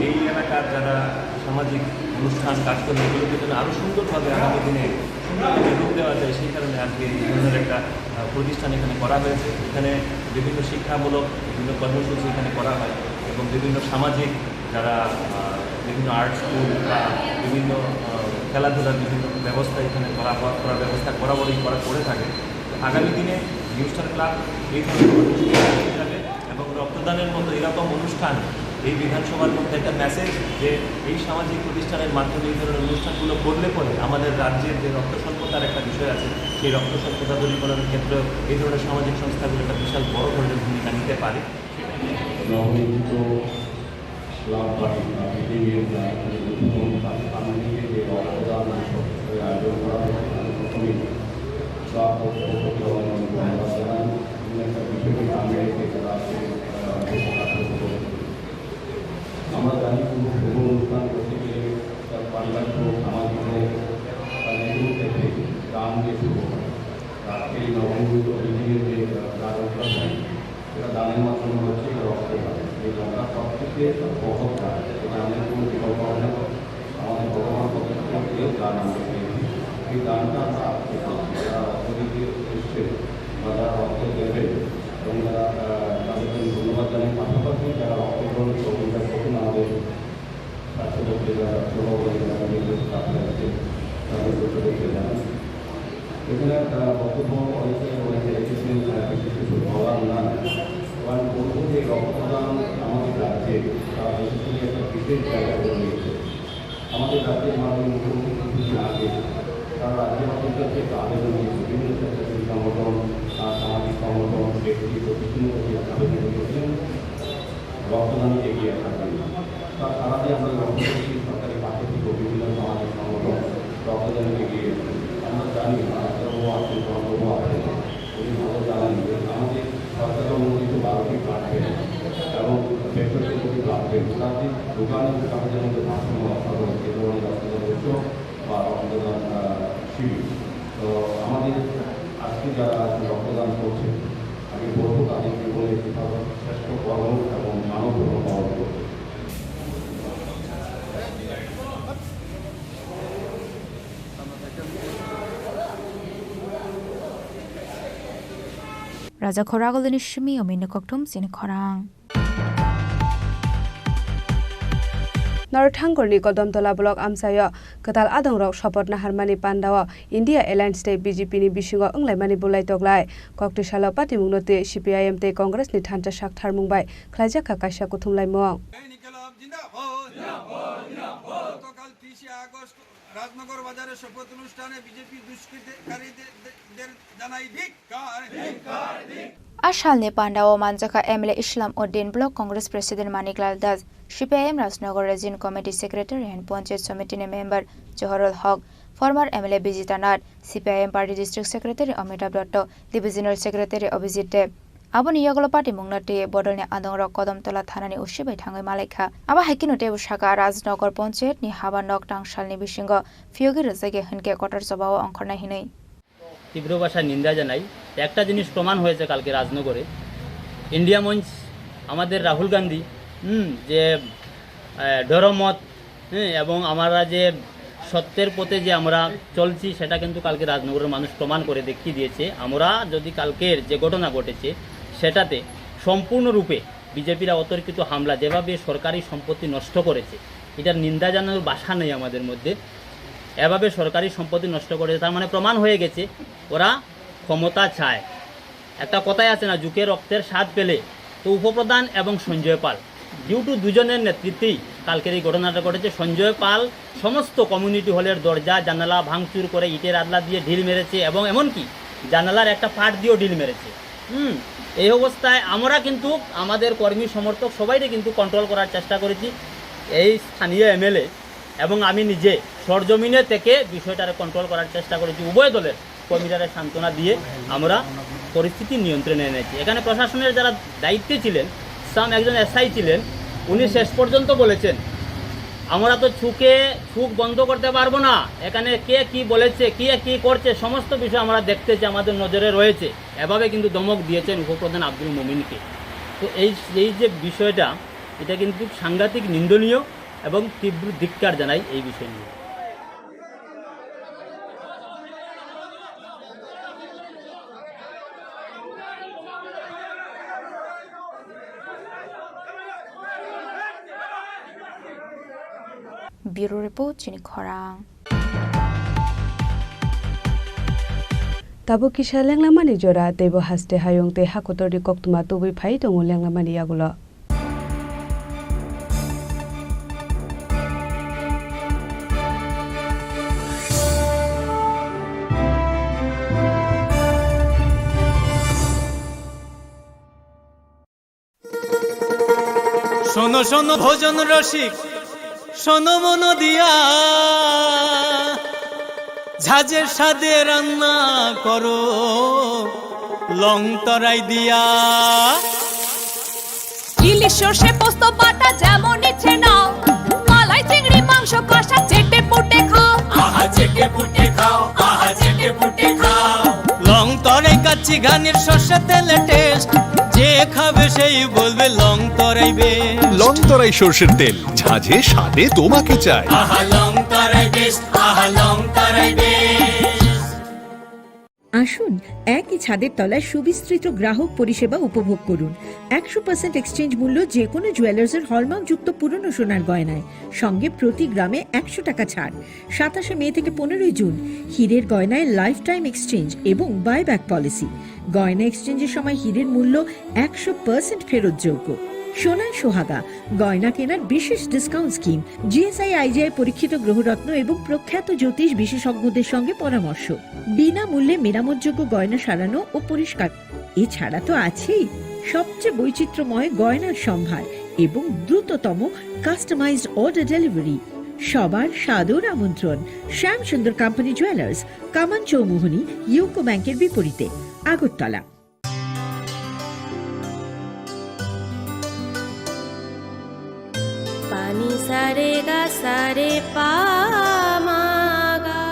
এই এলাকার যারা সামাজিক অনুষ্ঠান, কাজকর্ম, এগুলোকে যেন আরও সুন্দরভাবে আগামী দিনে সুন্দরভাবে রূপ দেওয়া যায়, সেই কারণে আজকে এই ধরনের একটা, আহ, প্রতিষ্ঠান এখানে করা হয়েছে। এখানে বিভিন্ন শিক্ষামূলক বিভিন্ন কর্মসূচি এখানে করা হয় এবং বিভিন্ন সামাজিক যারা, আহ, বিভিন্ন আর্ট স্কুল বা বিভিন্ন, আহ, খেলাধুলার বিভিন্ন ব্যবস্থা এখানে করা হয়, করার ব্যবস্থা বরাবরই করা করে থাকে। তো আগামী দিনে নিউ স্টার ক্লাব এই ধরনের কর্মসূচি চালিয়ে যাবে এবং রক্তদানের মতো এরকম অনুষ্ঠান এই বিধানসভার মধ্যে একটা মেসেজ যে এই সামাজিক প্রতিষ্ঠানের মাধ্যমে এই ধরনের অনুষ্ঠানগুলো করলে পরে আমাদের রাজ্যের যে রক্ত স্বল্পতার একটা বিষয় আছে, সেই রক্ত স্বল্পতা দূরীকরণের ক্ষেত্রেও এই ধরনের সামাজিক সংস্থাগুলো একটা বিশাল বড় ধরনের ভূমিকা নিতে পারে। নবনির্মিত ক্লাব বাড়ি বা বিল্ডিংয়ের যে উদ্বোধন, তার সামনে যে রক্তদান উৎসব আয়োজন করা হয়েছে, আমি প্রথমেই ক্লাব কর্তৃপক্ষকে অনেক অনেক ধন্যবাদ জানাই। এমন একটা বিষয়কে সামনে রেখে তারা আজকে, আহ, আমরা জানি কোনো শুভ অনুষ্ঠান করতে গেলে তার পারিবারিক হোক, সামাজিক হোক, তার যে কোনো ক্ষেত্রে দান দিয়ে শুরু হয়। আজকে এই নবনির্মিত বিল্ডিংয়ের যে, আহ, দান উদ্বোধন, এটা দানের মাধ্যমে হচ্ছে, এটা রক্তদান। এই দানটা সবথেকে মহৎ দান, এটা আমাদের কোনো বিকল্প হবে না। আমাদের ভগবান প্রদত্ত যে দান আমরা পেয়েছি, এই দানটা আমরা আজকে পাচ্ছি। যারা রক্ত দিতে এসছে বা যারা রক্ত দেবে এবং যারা, আহ, তাদেরকে আমি ধন্যবাদ জানাই। পাশাপাশি যারা রক্তগ্রহণ প্রক্রিয়া করছেন, আমাদের স্বাস্থ্য দপ্তরে যারা সভাপতি যারা নির্দেশ প্রাপ্ত আছে, তাদের প্রত্যেককে জানাই। এখানে একটা বক্তব্য অনেকে অনেকে রেখেছেন, আহ, বিশেষ কিছু বলার নাই। তো আমি বলবো যে রক্তদান আমাদের রাজ্যে তার বিশেষ করে একটা বিশেষ জায়গা করে নিয়েছে। আমাদের রাজ্যের মাননীয় মুখ্যমন্ত্রী কিছুদিন আগে তার রাজ্যে অন্তত একটা আবেদন দিয়েছে, বিভিন্ন স্বেচ্ছাসেবী সংগঠন, আহ, সামাজিক সংগঠন, ব্যক্তি, প্রতিষ্ঠানের কাছে আবেদন দিয়েছিলেন রক্তদানে এগিয়ে আসার জন্য। তার সারা দিয়ে আমরা লক্ষ্য করছি সরকারের পাশে থেকে বিভিন্ন সামাজিক সংগঠন রক্তদানে এগিয়ে এসেছে। আমরা জানি আনন্দবাবু আছেন, চন্দ্রবাবু আছেন, উনি ভালো জানেন যে আমাদের সরকারের অনুমোদিত বারোটি ব্লাড ব্যাংক এবং বেসরকারি দুটি ব্লাড ব্যাংক, তাদের দোকানে কাগজের মধ্যে ভারসাম্য রক্ষা করে এ ধরনের রক্তদান উৎসব বা রক্তদান, আহ, শিবির। তো আমাদের আজকে যারা আজকে রক্তদান করছে, আমি বলবো তাদের জীবনে একটি ভালো শ্রেষ্ঠ কর্ম এবং মানব ধর্ম পালন করবে। Raja Khoragulini simi omino kokthum chini khorang. Northangorni Kodamtola block amchaio kwtal adongrok sopoth naharmani pandao India Alliance tei B J P ni bisingo wnglaimani bulai toklai. Koktwi salo patimungno twi C P I M tei Congress ni thansa sak tharmung bai khlaijakha kaisa kuthumlaimung. গতকাল তিরিশে আগস্ট রাজনগর বাজারে শপথ অনুষ্ঠানে বিজেপি দুষ্কৃতিকারীদের জানাই ধিক্কার। A salni pandao manjakha M L A Islam Uddin, Block Congress President Manik Lal Das, C P I M Rajnagar Region Committee Secretary and Panchayat Somiti ni member Johorul Haq, former M L A Bijita Nath, C P I M Party District Secretary Amitabh Dutta, Divisional Secretary Abhijit Deb. Aboni yagulo patimungno twi bodolni adongrok Kodamtola thanani O C bai thangwi malaikha. Abo hai kheno teibo sakha, Rajnagar Panchayat ni haba nok tangsalni bisingo phiyogi rwjakya hinkhe kotor chobao ongkhornai hinwi. তীব্র ভাষায় নিন্দা জানাই। একটা জিনিস প্রমাণ হয়েছে কালকে রাজনগরে, ইন্ডিয়া মঞ্চ, আমাদের রাহুল গান্ধী, হুম, যে, আহ, ধর্মমত, হ্যাঁ, এবং আমরা যে সত্যের পথে যে আমরা চলছি, সেটা কিন্তু কালকে রাজনগরের মানুষ প্রমাণ করে দেখিয়ে দিয়েছে। আমরা যদি কালকের যে ঘটনা ঘটেছে, সেটাতে সম্পূর্ণরূপে বিজেপিরা অতর্কিত হামলা, যেভাবে সরকারি সম্পত্তি নষ্ট করেছে, এটার নিন্দা জানানোর ভাষা নেই আমাদের মধ্যে। এভাবে সরকারি সম্পত্তি নষ্ট করেছে, তার মানে প্রমাণ হয়ে গেছে ওরা ক্ষমতা চায়। একটা কথাই আছে না, জুকে রক্তের স্বাদ পেলে, তো উপপ্রধান এবং সঞ্জয় পাল, ডিউ টু দুজনের নেতৃত্বেই কালকের এই ঘটনাটা ঘটেছে। সঞ্জয় পাল সমস্ত কমিউনিটি হলের দরজা জানালা ভাঙচুর করে ইটের আদলা দিয়ে ঢিল মেরেছে এবং এমনকি জানালার একটা পার্ট দিয়েও ঢিল মেরেছে। হুম, এই অবস্থায় আমরা কিন্তু আমাদের কর্মী সমর্থক সবাইকে কিন্তু কন্ট্রোল করার চেষ্টা করেছি। এই স্থানীয় এমএলএ এবং আমি নিজে সরজমিনে থেকে বিষয়টারে কন্ট্রোল করার চেষ্টা করেছি। উভয় দলের কর্মীরা সান্ত্বনা দিয়ে আমরা পরিস্থিতি নিয়ন্ত্রণে এনেছি। এখানে প্রশাসনের যারা দায়িত্বে ছিলেন, সাম একজন এসআই ছিলেন, উনি শেষ পর্যন্ত বলেছেন, "আমরা তো ছুকে ছুক বন্ধ করতে পারবো না, এখানে কে কি বলেছে, কে কি করছে, সমস্ত বিষয় আমরা দেখতেছি, আমাদের নজরে রয়েছে।" এভাবে কিন্তু ধমক দিয়েছেন উপপ্রধান আব্দুল মোমিনকে। তো এই, এই যে বিষয়টা, এটা কিন্তু সাংঘাতিক নিন্দনীয় এবং তীব্র ধিক্কার জানাই এই বিষয় নিয়ে। Bureau Report, chini khorang. Tabuk kisa lenglamani jora, teibo haste hayung tei hakotorni koktwma tubui phai tongo lenglamani yagulo. শোনো শোনো ভোজন রসিক, শোনো মন দিয়া, ঝাঁঝের স্বাদে রান্না করো লং তরাই দিয়া। ইলিশ সর্ষে পোস্ত বাটা যেমন ইচ্ছে নাও, মালাই চিংড়ি মাংস কষা চেটে পুটে খাও। আহা চেটে পুটে খাও, আহা চেটে পুটে খাও। লং তরাই কাচ্চি ঘানির সর্ষে তেলে টেস্ট, যে খাবে সেই বলবে লং তরাই বেস্ট। লং তরাই সর্ষের তেল, ঝাঁঝে স্বাদে তোমাকে চাই। আহা লং তরাই বেস্ট, আহা লং তরাই বেস্ট। আসুন, একই ছাদের তলায় সুবিস্তৃত গ্রাহক পরিষেবা উপভোগ করুন। একশো পার্সেন্ট এক্সচেঞ্জ মূল্য যে কোনো জুয়েলার্সের হলমার্কযুক্ত পুরনো সোনার গয়নায়, সঙ্গে প্রতি গ্রামে একশো টাকা ছাড়। সাতাশে মে থেকে পনেরোই জুন, হীরের গয়নায় লাইফ টাইম এক্সচেঞ্জ এবং বাইব্যাক পলিসি। গয়না এক্সচেঞ্জের সময় হীরের মূল্য একশো পার্সেন্ট ফেরতযোগ্য। সোনায় সোহাগা, গয়না কেনার বিশেষ ডিসকাউন্ট স্কিম, জিএসআই আইজিআই পরীক্ষিত গ্রহরত্ন এবং প্রখ্যাত জ্যোতিষ বিশেষজ্ঞদের সঙ্গে পরামর্শ, বিনামূল্যে মেরামতযোগ্য গয়না সারানো ও পরিষ্কার। এছাড়া তো আছেই সবচেয়ে বৈচিত্র্যময় গয়নার সম্ভার এবং দ্রুততম কাস্টমাইজড অর্ডার ডেলিভারি। সবার সাদর আমন্ত্রণ শ্যাম সুন্দর কোম্পানি জুয়েলার্স, কামান চৌমুহনী, ইউকো ব্যাংকের বিপরীতে, Agartala. Pani sare ga sare pa ma ga.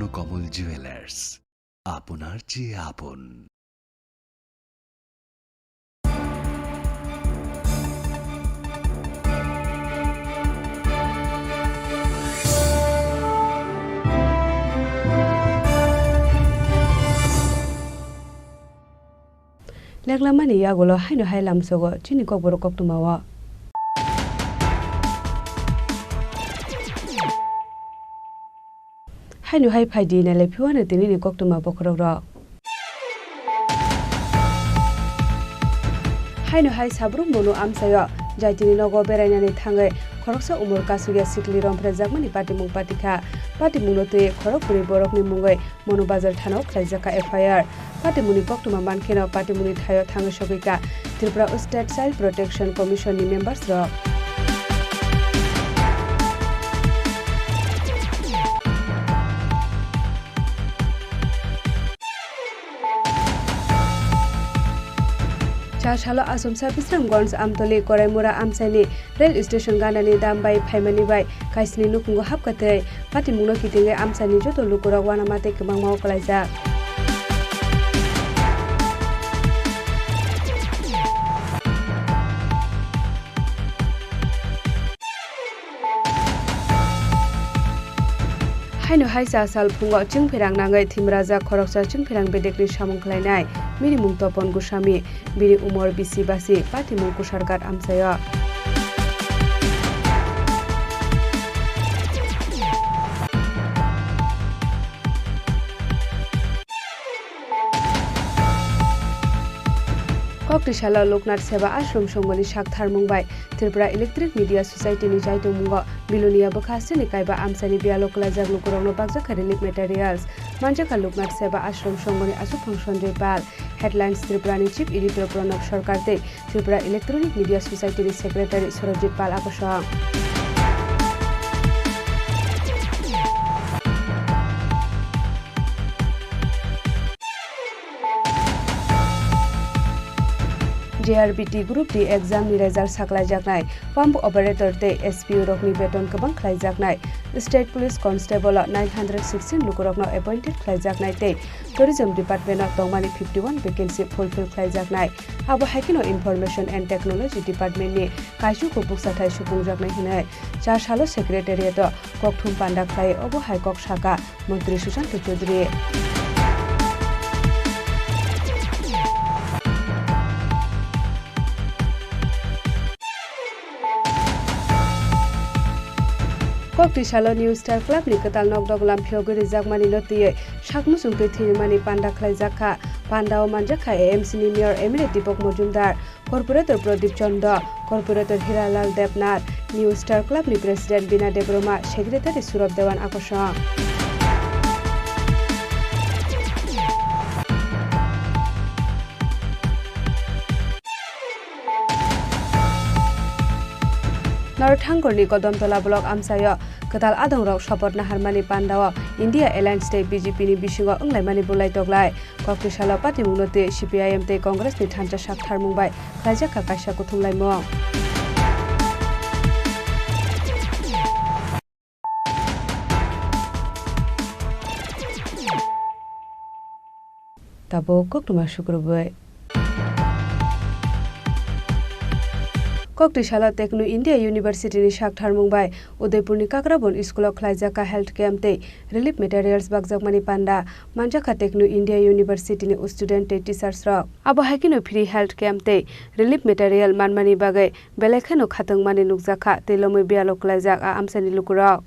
Swarnakamal jewellers, আপনার চেয়ে আপন। Leklamani yagulo haino hai lamsogo chini kokborok koktwmao. Haino hai phaidi nailai phiwano tinini koktwma bokhorokrok. Haino hai sabrum bono amchaio jaitini nogo berainani thangwi khoroksa umor kasugya sikli romphrejakmani patimung patikha. Patimungno twi khorokbrwi borokni mungwi Monu Bazar thanao khlaijak kha F I R. Patimungni koktwma mankheno patimungni thaio thangwi sogwi kha Tripura State Child Protection Commission ni members rok. Cha salo Asomsa Bisramganj Amtoli Koraimura amchaini rail station ganani dam bai phaimani bai kaisni nukhungo hapkha tei patimungno kitingwi amchaini joto lukurok uanama tei kwbangma o kwlaijak. Haino hai cha sal phungo chwngpherang nangwi thimrajak khoroksa chwngpherang bedekni samung khlainai minimung Topon Goswami, bini umor bisi basi, patimung Kusarghat amchaio. Kokti salo Loknath Seva Ashram Songhoni sak tharmung bai Tripura Electronic Media Society ni chaitongmungo Bilonia bwkha sini kaiba amchaini biyalo kwlaijak lukurokno bakjakha relief materials. Manjakha Loknath Seva Ashram Songhoni Achukphang Sanjoy Pal, Headlines Tripura ni Chief Editor Pranab Sarkar tei Tripura Electronic Media Society ni Secretary Surojit Pal akosong. J R B T Group D exam ni result saklaijaknai, pump operator tei S P O rokni beton kwbang khlaijaknai, State Police Constable o nine hundred sixteen lukurokno appointed khlaijaknai tei Tourism Department o tongmani fifty one vacancy fulfill khlaijaknai. Abo hai kheno Information and Technology Department ni kaisuk bukchathai supungjaknai hwnwi cha salo Secretariat o kokthum panda khlai obo hai kok sakha. Montri Sushanta Chaudhary. Kokti salo New Star Club ni kwtal nokdok lam phiyogwi rijakmani no twiwi sak muchungtwi thwimani panda khlaijak kha. Panda o manjak kha A M C ni Mayor M L A Deepak Majumdar, Corporator Pradip Chanda, Corporator Hiralal Debnath, New Star Club ni President Bina Debbarma, Secretary Surab Dewan akosong. North Thangkorni Kodamtola block amchaio kwtal adongrok sopoth naharmani pandao India Alliance tei B J P ni bisingo wnglaimani bulai toklai. Kokti salo patimungno twi C P I M tei Congress ni thansa sak tharmung bai khlaijak kha kaisa kuthumlaimung. Tabuk koktwma sukrubwi. Kokti salo Tekno India University ni sak tharmung bai Udaipur ni Kakrabon school o khlaijak kha health camp tei relief materials bakjakmani panda. Manjakha Tekno India University ni student tei teachers rok. Abo hai kheno free health camp tei relief material manmani bagwi belai kheno khatungmani nukjakha tei lomwi biyalo kwlaijak a amchaini lukurok.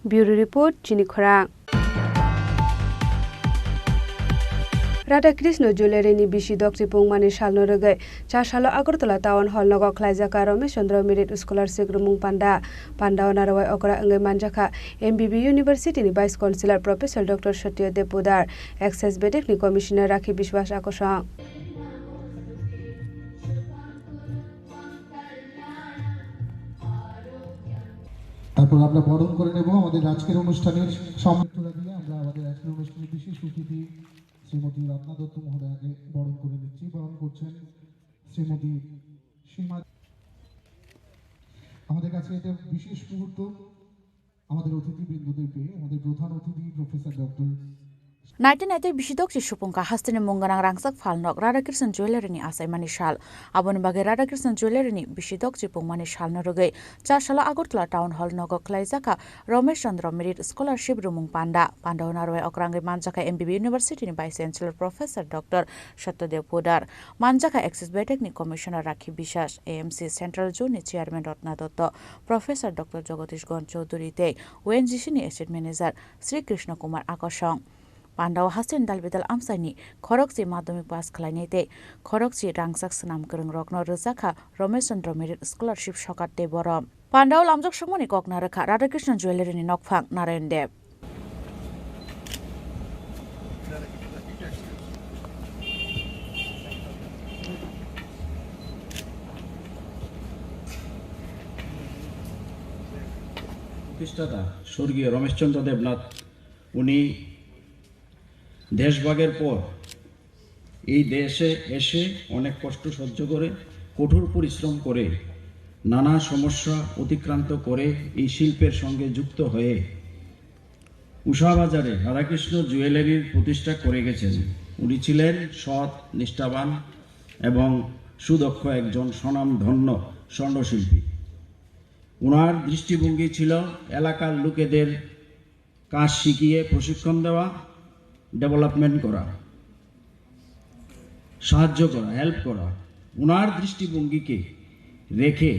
Bureau Report, Chini Khorang. Radha Krishna Jewellery ni bisi dokchi pungmani salno rwgwi cha salo Agartala Town Hall nogo khlaijak kha Ramesh Chandra Merit Scholarship rwmung panda. Pandao narwai okra wngwi manjakha M B B University ni Vice Chancellor Professor Doctor Satya Debbarma, Excise bedek ni Commissioner Rakhi Biswas akosong. আমরা বরণ করে নেব আমাদের আজকের অনুষ্ঠানের সম্মানিত। দিয়ে আমরা আমাদের আজকের অনুষ্ঠানের বিশেষ অতিথি শ্রীমতী রত্না দত্ত মহোদয়াকে বরণ করে নিচ্ছি। বরণ করছেন শ্রীমতী সীমা। আমাদের কাছে এটা বিশেষ মুহূর্ত। আমাদের অতিথিবৃন্দদের পেয়ে আমাদের প্রধান অতিথি professor doctor Naitwi naitwi bisidok si supungkha hasteni mungganang rangchak phalnok Radhakrishna Jewellery ni achaimani sal. Aboni bagwi Radhakrishna Jewellery ni bisidok si pungmani salno rwgwi char salo Agartala Town Hall nogo khwlaijakha Ramesh Chandra Merit Scholarship rumung panda. Pandao narwai okrangwi manjakha M B B University ni Vice Chancellor Professor Doctor Satyadev Podar, manjakha Axis Bank ni Commissioner Rakhi Biswas, A M C Central Zone ni Chairman Ratna Dotto, Professor Doctor Jagadish Gon Chowdhury tei O N G C ni Asset Manager Sri Krishna Kumar Akosong. Pandao hasteni dalbidal amchaini khorokchi madhyamik pass khlainai tei khorokchi rangchak swnam kwrwngrokno rwjakha Ramesh Chandra Merit Scholarship sokat tei borom. Pandao lamjak songmani kok narwkha Radhakrishna Jewellery ni nokphang Narayan Dev. প্রতিষ্ঠাতা স্বর্গীয় রমেশচন্দ্র দেবনাথ, উনি দেশভাগের পর এই দেশে এসে অনেক কষ্ট সহ্য করে, কঠোর পরিশ্রম করে, নানা সমস্যা অতিক্রান্ত করে এই শিল্পের সঙ্গে যুক্ত হয়ে উষা বাজারে রাধাকৃষ্ণ জুয়েলারির প্রতিষ্ঠা করে গেছেন। উনি ছিলেন সৎ, নিষ্ঠাবান এবং সুদক্ষ একজন স্বনামধন্য স্বর্ণশিল্পী। ওনার দৃষ্টিভঙ্গি ছিল এলাকার লোকেদের কাজ শিখিয়ে প্রশিক্ষণ দেওয়া, ডেভেলপমেন্ট করা, সাহায্য করা, হেল্প করা। ওনার দৃষ্টিভঙ্গিকে রেখে,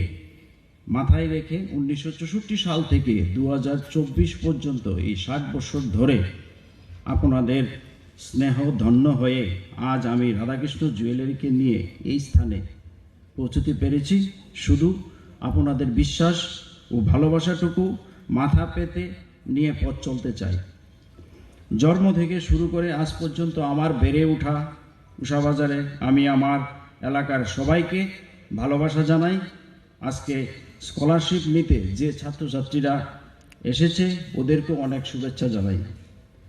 মাথায় রেখে উনিশশো চৌষট্টি সাল থেকে দু হাজার চব্বিশ পর্যন্ত এই ষাট বছর ধরে আপনাদের স্নেহ ধন্য হয়ে আজ আমি রাধাকৃষ্ণ জুয়েলারিকে নিয়ে এই স্থানে পৌঁছতে পেরেছি। শুধু আপনাদের বিশ্বাস ও ভালোবাসাটুকু মাথা পেতে নিয়ে পথ চলতে চাই। জন্ম থেকে শুরু করে আজ পর্যন্ত আমার বেড়ে ওঠা উষা বাজারে আমি আমার এলাকার সবাইকে ভালোবাসা জানাই। আজকে স্কলারশিপ নিতে যে ছাত্রছাত্রীরা এসেছে, ওদেরকে অনেক শুভেচ্ছা জানাই।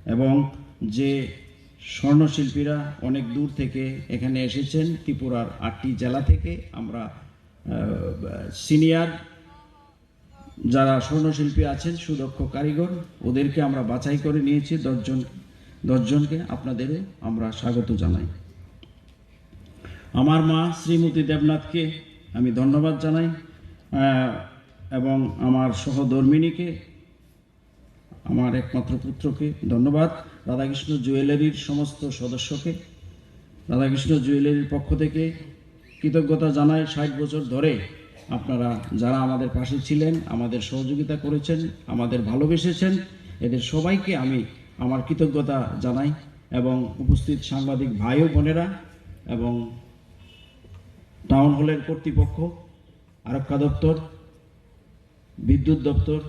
এবং যে স্বর্ণশিল্পীরা অনেক দূর থেকে এখানে এসেছেন, ত্রিপুরার আটটি জেলা থেকে আমরা, আহ, সিনিয়র যারা স্বর্ণশিল্পী আছেন, সুদক্ষ কারিগর, ওদেরকে আমরা বাছাই করে নিয়েছি দশ জন, দশ জনকে। আপনাদেরও আমরা স্বাগত জানাই। আমার মা শ্রীমতী দেবনাথকে আমি ধন্যবাদ জানাই, আহ, এবং আমার সহধর্মিণীকে, আমার একমাত্র পুত্রকে ধন্যবাদ, রাধাকৃষ্ণ জুয়েলারির সমস্ত সদস্যকে। রাধাকৃষ্ণ জুয়েলারির পক্ষ থেকে কৃতজ্ঞতা জানাই। ষাট বছর ধরে আপনারা যারা আমাদের পাশে ছিলেন, আমাদের সহযোগিতা করেছেন, আমাদের ভালোবেসেছেন, এদের সবাইকে আমি আমার কৃতজ্ঞতা জানাই। এবং উপস্থিত সাংবাদিক ভাই ও বোনেরা এবং টাউন হলের কর্তৃপক্ষ, আরক্ষা দপ্তর, বিদ্যুৎ দপ্তর,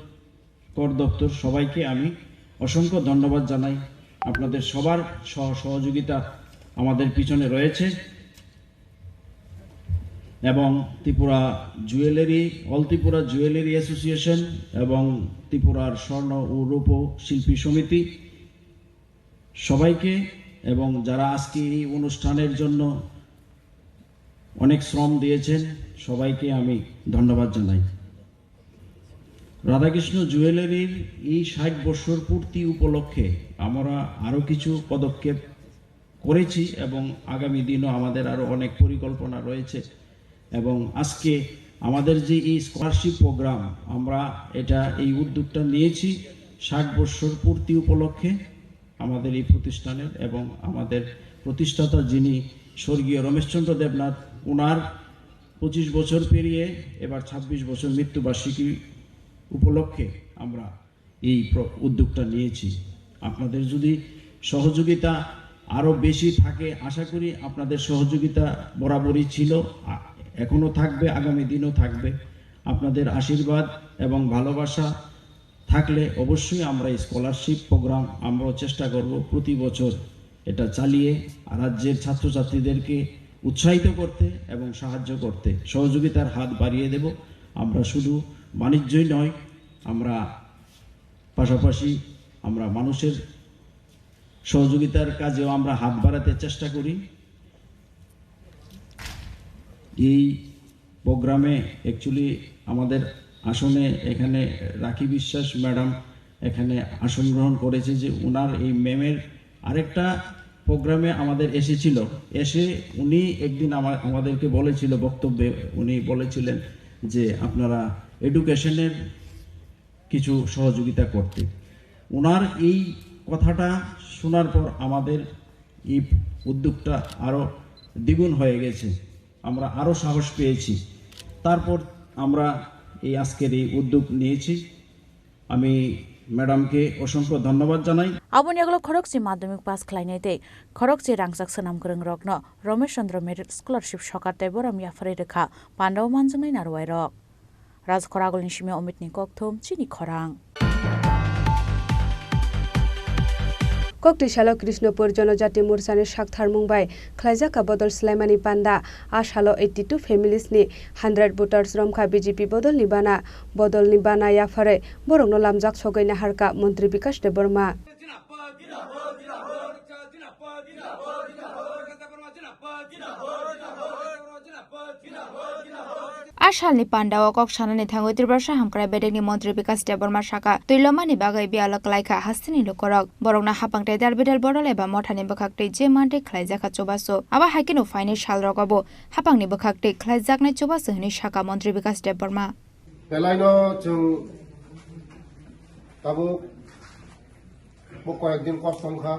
কর দপ্তর, সবাইকে আমি অসংখ্য ধন্যবাদ জানাই। আপনাদের সবার সহ-, সহযোগিতা আমাদের পিছনে রয়েছে এবং Tripura jewellery, all Tripura jewellery association এবং ত্রিপুরার স্বর্ণ ও রূপ শিল্পী সমিতি সবাইকে এবং যারা আজকে এই অনুষ্ঠানের জন্য অনেক শ্রম দিয়েছেন, সবাইকে আমি ধন্যবাদ জানাই। রাধাকৃষ্ণ জুয়েলারির এই ষাট বছর পূর্তি উপলক্ষে আমরা আরও কিছু পদক্ষেপ করেছি এবং আগামী দিনও আমাদের আরও অনেক পরিকল্পনা রয়েছে। এবং আজকে আমাদের যে এই স্কলারশিপ প্রোগ্রাম, আমরা এটা, এই উদ্যোগটা নিয়েছি ষাট বছর পূর্তি উপলক্ষে আমাদের এই প্রতিষ্ঠানের এবং আমাদের প্রতিষ্ঠাতা যিনি স্বর্গীয় রমেশচন্দ্র দেবনাথ, ওনার পঁচিশ বছর পেরিয়ে এবার ছাব্বিশ বছর মৃত্যুবার্ষিকী উপলক্ষে আমরা এই প্র-, উদ্যোগটা নিয়েছি। আপনাদের যদি সহযোগিতা আরও বেশি থাকে, আশা করি আপনাদের সহযোগিতা বরাবরই ছিল, আ-, এখনও থাকবে, আগামী দিনও থাকবে। আপনাদের আশীর্বাদ এবং ভালোবাসা থাকলে অবশ্যই আমরা এই স্কলারশিপ প্রোগ্রাম আমরাও চেষ্টা করব প্রতি বছর এটা চালিয়ে রাজ্যের ছাত্রছাত্রীদেরকে উৎসাহিত করতে এবং সাহায্য করতে, সহযোগিতার হাত বাড়িয়ে দেব। আমরা শুধু বাণিজ্যই নয়, আমরা পাশাপাশি আমরা মানুষের সহযোগিতার কাজেও আমরা হাত বাড়াতে চেষ্টা করি। এই প্রোগ্রামে অ্যাকচুয়ালি আমাদের আসনে এখানে রাখি বিশ্বাস ম্যাডাম এখানে আসন গ্রহণ করেছে, যে ওনার এই ম্যামের আরেকটা প্রোগ্রামে আমাদের এসেছিল। এসে উনি একদিন আমা-, আমাদেরকে বলেছিল, বক্তব্যে উনি বলেছিলেন যে আপনারা এডুকেশনের কিছু সহযোগিতা করতে। ওনার এই কথাটা শোনার পর আমাদের এই উদ্যোগটা আরও দ্বিগুণ হয়ে গেছে, আমরা আরও সাহস পেয়েছি। তারপর আমরা এই আজকের এই উদ্যোগ নিয়েছি। আমি ম্যাডামকে অসংখ্য ধন্যবাদ জানাই। Aboni yagulo khorokse madhyamik pass khlainai tei khorokse rangchak swnam kwrwng rokno Romesh Chandra Merit Scholarship sokar tei borom yapharwi rwkha, pandao manjaknai narwai rok. Rajkhor Agulni simi Omitni kokthum chini khorang. Koktwi salo Krishnapur Jonojati Morsani saktharmung bai khlaijak kha bodol swlaimani panda. A salo eighty two families ni hundred voters romkha B J P bodolni bana. Bodolni bana yapharwi borokno lamjak sogwi naharkha Montri Bikash Debbarma. A salni pandao kok sanani thangwi Tiprasa hamkrai bedekni montri Bikash Debbarma saka, twi lomani bagwi biyalo kwlaikha hasteni lukurok. Borokno hapang tei dal bidal bodol eba mothani bwkhak twi je mantwi khlaijakha chubachu. Abo hai kheno phainai salrogo bo hapangni bwkhak twi khlaijaknai chubachu hwnwi saka montri Bikash Debbarma. Belaino chwng tabuk bo koyekdin kosto wngkha.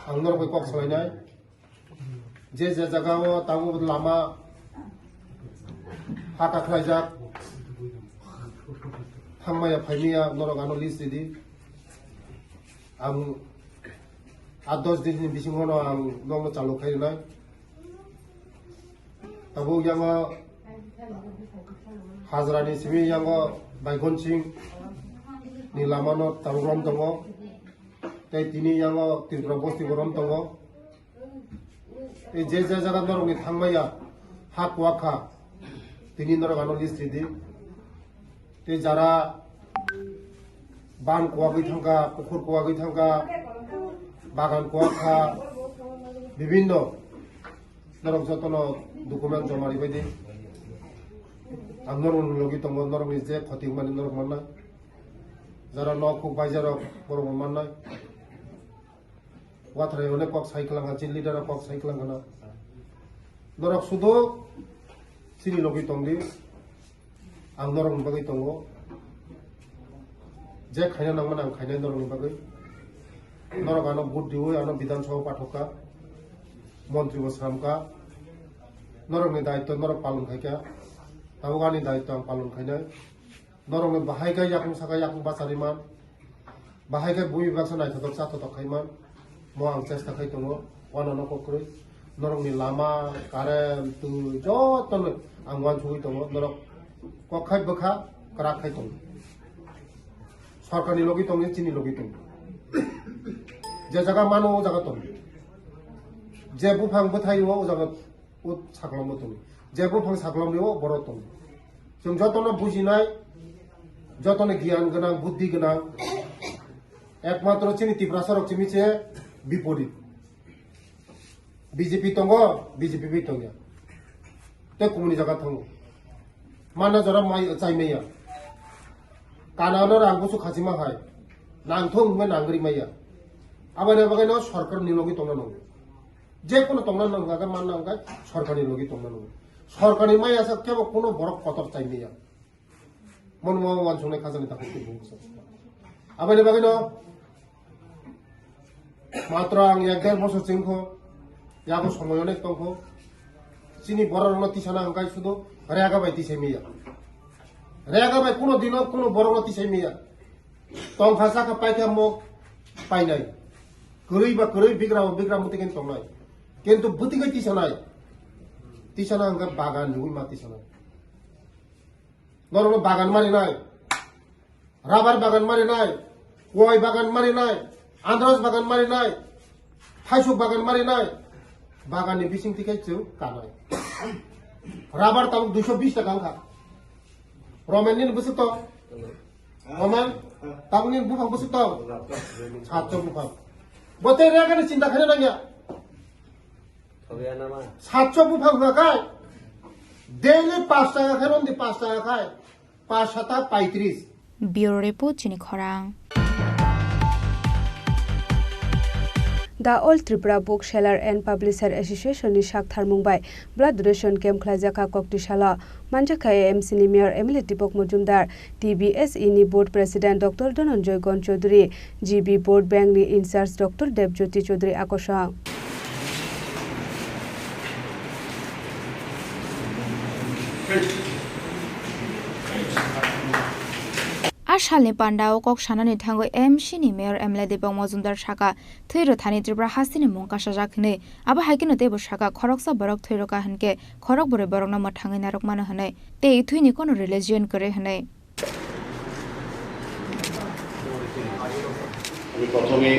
Ang norok bai kok salainai. Je je jaga o tabuk lama haka khlaijak, thangmaya phaimaya norok ano list ridi. Ang aat dos din ni bisingo no ang nokno chalu khai rwnai. Tabuk yango hajrani simi yango Baikon Singh ni lamano tabuk rom tongo. Tei tini yango Tripura bosti bo rom tongo. Tei je je jaga norokni thangmaya ha kuwak kha, tini norok ano list ridi. Tei jara ban kuwagwi thangkha, pukhur kuwagwi thangkha, bagan kuwak kha, bibinno norok jotono document joma ribaidi. Ang norokni logi tongo, norokni je khoti wngmani norok mannai. Jara nok huk baijarok borok bo mannai. Watharai hwnwi kok sai kwlangkha, chini leader rok kok sai kwlangkha na. Norok sudo chini logi tongdi, ang norokni bagwi tongo. Je khaina nangmani ang khainai norokni bagwi. Norok ano vote diwi ano Bidhan Sabha pathokha, montri bo swnamkha. Norokni daitw norok palon khaikha, tabuk ani daitw ang palon khainai. Norokni bahai khe yakung saka yakung bachariman. Bahai khe bui baksa naithotok chathotok khaiman. Mo ang chesta khai tongo, wano no kokroi. Norokni lama, current, twi, jotono ang wansugwi tongo. Norok kok khai bwkha, kwrak khai tongo. Sorkarni logi tongdi, chini logi tongdi. Je jaga mano, o jaga tongdi. Je buphang bwthai o, o jaga o saklombo tongo. Je buphang saklomni o borok tongo. Chwng jotono bujinai, jotono giyan gwnang, buddhi gwnang. Ekmatro chini Tiprasa rok chimi se biporit. B J P tongo, B J P bai tongya. Tei kumuni jaga thango. Mana jora mai chai maya. Kana no rang busu khachima hai. Nang thung me nang ri maya. Abani bagwi no sorkar ni logi tongna nango. Je kono tongna nang kha, manna hwnkhe sorkarni logi tongna nango. Sorkarni maya sa kebo kono borok kotor chai maya. Mon mo wansuknai khajani takhuk twi bung bwsa. Aboni bagwino matro ang ek der bosor chengkho, yago somoi onek tongkho. Chini borok rokno tisana hwnkhe sudo rega bai tisai maya. Rega bai kono dino kono borokno tisai maya. Tongkha sakha paikha mok painai. Kwrwi ba kwrwi bigra ba bigra muti khe tongnai. Kintu bwtwi khe tisanai. Tisana hwnkhe bagan ni ui ma tisanai. Norokno bagan marinai. Rabar bagan marinai. Koi bagan marinai. Andaras bagan marinai. Thaisuk bagan marinai. Bagan ni bising tikhe chwng kanai. Rabar tabuk duiso bis taka wngkha. Roman nini bwswk tong? Roman, tabukni buphang bwswk tong? Satchok buphang. Bo tei rega ni chinta khaina nangya. Satchok buphang hwnkha khai daily pash taka khai romdi, pash taka khai pash sata paitris. Bureau Report, chini khorang. The All Tripura Book Seller and Publisher Association ni sak tharmung bai blood donation camp khlaijak kha Koktisalo. Manjakha A M C ni Mayor M L A Deepak Majumdar, T B S E ni Board President Doctor Dhananjay Gon Chaudhary, G B Board Bank ni In-charge Doctor Debjyoti Chaudhary akosong. A salni pandao kok sanani thango M C ni Mayor M L A Deepak Majumdar saka, thwi rwthani Tripura hasteni mung kasajak hwnwi. Abo hai kheno teibo saka, khoroksa borok thwi rwkha hwnkhe khorok bwrwi borokno mwthangwi narwk mano hwnwi, tei thwini kono religion kwrwi hwnwi. আমি প্রথমেই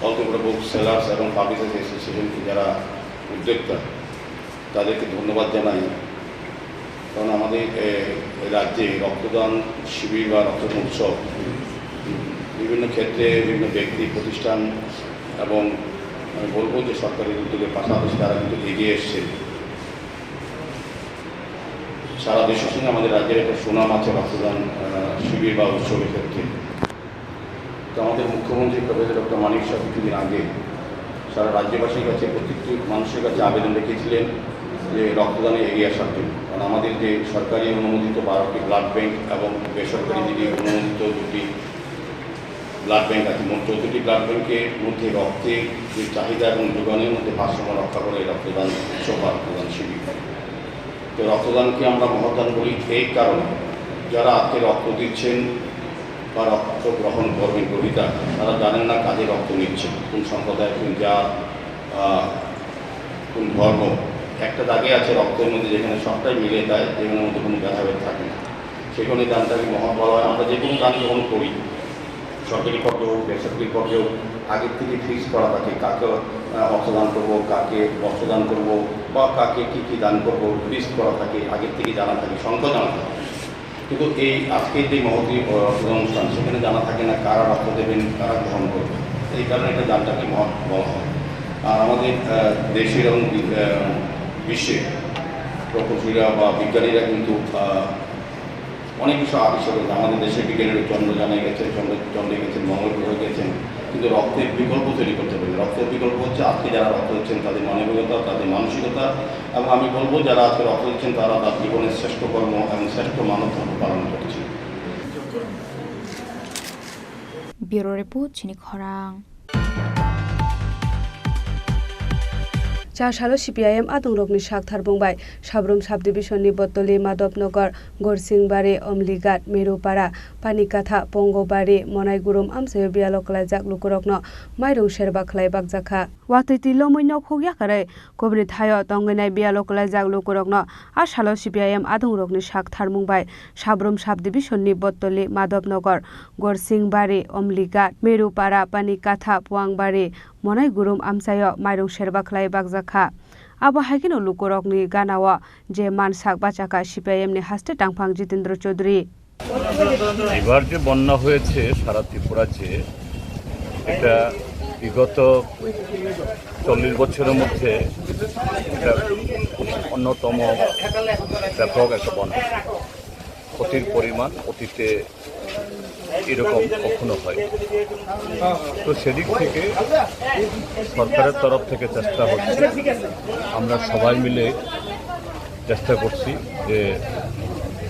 অল ত্রিপুরা বুক সেলার্স এবং পাবলিশার্স অ্যাসোসিয়েশনকে যারা উদ্যোক্তা, তাদেরকে ধন্যবাদ জানাই। কারণ আমাদের, এ, এই রাজ্যে রক্তদান শিবির বা রক্তদান উৎসব বিভিন্ন ক্ষেত্রে বিভিন্ন ব্যক্তি, প্রতিষ্ঠান এবং আমি বলবো যে সরকারি উদ্যোগের পাশাপাশি তারা কিন্তু এগিয়ে এসছে। সারা দেশের সঙ্গে আমাদের রাজ্যের একটা সুনাম আছে রক্তদান, আহ, শিবির বা উৎসবের ক্ষেত্রে। তো আমাদের মুখ্যমন্ত্রী প্রফেসর ডক্টর মানিক সাহা কিছুদিন আগে সারা রাজ্যবাসীর কাছে, প্রত্যেকটি মানুষের কাছে আবেদন রেখেছিলেন যে রক্তদানে এগিয়ে আসার জন্য। কারণ আমাদের যে সরকারি অনুমোদিত বারোটি ব্লাড ব্যাংক এবং বেসরকারি যদি অনুমোদিত দুটি ব্লাড ব্যাংক আছে, মোট চোদ্দটি ব্লাড ব্যাংকের মধ্যে রক্তের যে চাহিদা এবং যোগানের মধ্যে ভারসাম্য রক্ষা করে রক্তদান উৎসব বা রক্তদান শিবির। তো রক্তদানকে আমরা মহৎ দান বলি এই কারণে, যারা আজকে রক্ত দিচ্ছেন বা রক্ত গ্রহণ করবেন গ্রহীতা, তারা জানেন না কাদের রক্ত নিচ্ছেন, কোন সম্প্রদায়, কোন জাত, আহ, কোন ধর্ম। একটা দাগে আছে রক্তের মধ্যে, যেখানে সবটাই মিলে যায়, যেখানের মধ্যে কোনো ভেদাভেদ থাকে না। সেখানে দানটাকে মহৎ বলা হয়। আমরা যে কোনো দান গ্রহণ করি, সরকারি পর্যায়ে হোক, বেসরকারি পর্যায়ে হোক, আগের থেকে ফিক্স করা থাকে কাকে, আহ, অর্থ দান করবো, কাকে বস্ত্র দান করবো বা কাকে কি কি দান করবো, লিস্ট করা থাকে, আগের থেকে জানা থাকে, সংখ্যা জানা থাকে। কিন্তু এই আজকের যে মহতী, আহ, রক্তদান অনুষ্ঠান, সেখানে জানা থাকে না কারা রক্ত দেবেন, কারা গ্রহণ করবেন। এই কারণে এটা দানটাকে মহৎ বলা হয়। আর আমাদের, আহ, দেশের এবং বি-, আহ, বিশ্বে প্রকৌশলীরা বা বিজ্ঞানীরা কিন্তু, আহ, অনেক কিছু আবিষ্কার হয়েছে। আমাদের দেশের বিজ্ঞানীরা চন্দ্রযানে গেছে, চন্দ্র-, চন্দ্রে গেছেন, মঙ্গল গ্রহে গেছেন, কিন্তু রক্তের বিকল্প তৈরি করতে পারেনি। রক্তের বিকল্প হচ্ছে আজকে যারা রক্ত দিচ্ছেন তাদের মানবিকতা, তাদের মানসিকতা, এবং আমি বলবো যারা আজকে রক্ত দিচ্ছেন তারা তার জীবনের শ্রেষ্ঠ কর্ম এবং শ্রেষ্ঠ মানব ধর্ম পালন করছে। Bureau Report, chini khorang. Chasalo C P I M adongrokni sak tharbung bai Sabrum subdivision ni Botoli, Madhobnagar, Gorsingbari, Omlighat, Merupara, Panikatha, Pongobari, Monaigurum amchaio biyalo kwlaijak lukurokno mairung serba khlai bakjakha. Watwi twi lomwi nok huk yakarwi kubuni thaio tongwinai biyalo kwlaijak lukurokno a salo C P I M adongrokni sak tharmung bai Sabrum subdivision ni Botoli, Madhobnagar, Gorsingbari, Omlighat, Merupara, Panikatha, Puangbari, Monaigurum amchaio mairung serba khlai bakjakha. Abo hai kheno lukurokni ganao je mansak bachakha C P I M ni haste tangphang Jitendra Chaudhary. এবার যে বন্যা হয়েছে সারা ত্রিপুরার, যে এটা বিগত চল্লিশ বছরের মধ্যে এটা অন্যতম ব্যাপক একটা বন্যা। ক্ষতির পরিমাণ অতীতে এরকম কখনো হয়। তো সেদিক থেকে সরকারের তরফ থেকে চেষ্টা হচ্ছে, আমরা সবাই মিলে চেষ্টা করছি যে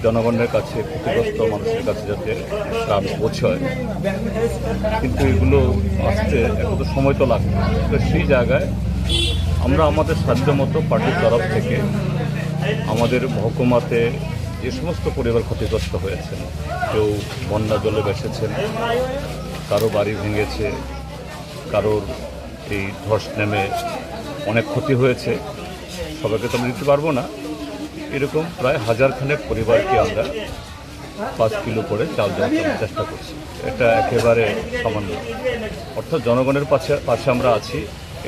জনগণের কাছে, ক্ষতিগ্রস্ত মানুষের কাছে যাতে ত্রাণ পৌঁছয়। কিন্তু এগুলো আসতে একটু সময় তো লাগবে। তো সেই জায়গায় আমরা আমাদের সাধ্য মতো পার্টির তরফ থেকে আমাদের মহকুমাতে যে সমস্ত পরিবার ক্ষতিগ্রস্ত হয়েছেন, কেউ বন্যা জলে ভেসেছেন, কারো বাড়ি ভেঙেছে, কারোর এই ধস নেমে অনেক ক্ষতি হয়েছে, সবাইকে তো আমরা দিতে পারবো না। এরকম প্রায় হাজার খানেক পরিবারকে আমরা পাঁচ কিলো করে চাল দেওয়ার জন্য চেষ্টা করছি। এটা একেবারে সামান্য, অর্থাৎ জনগণের পাশে, পাশে আমরা আছি,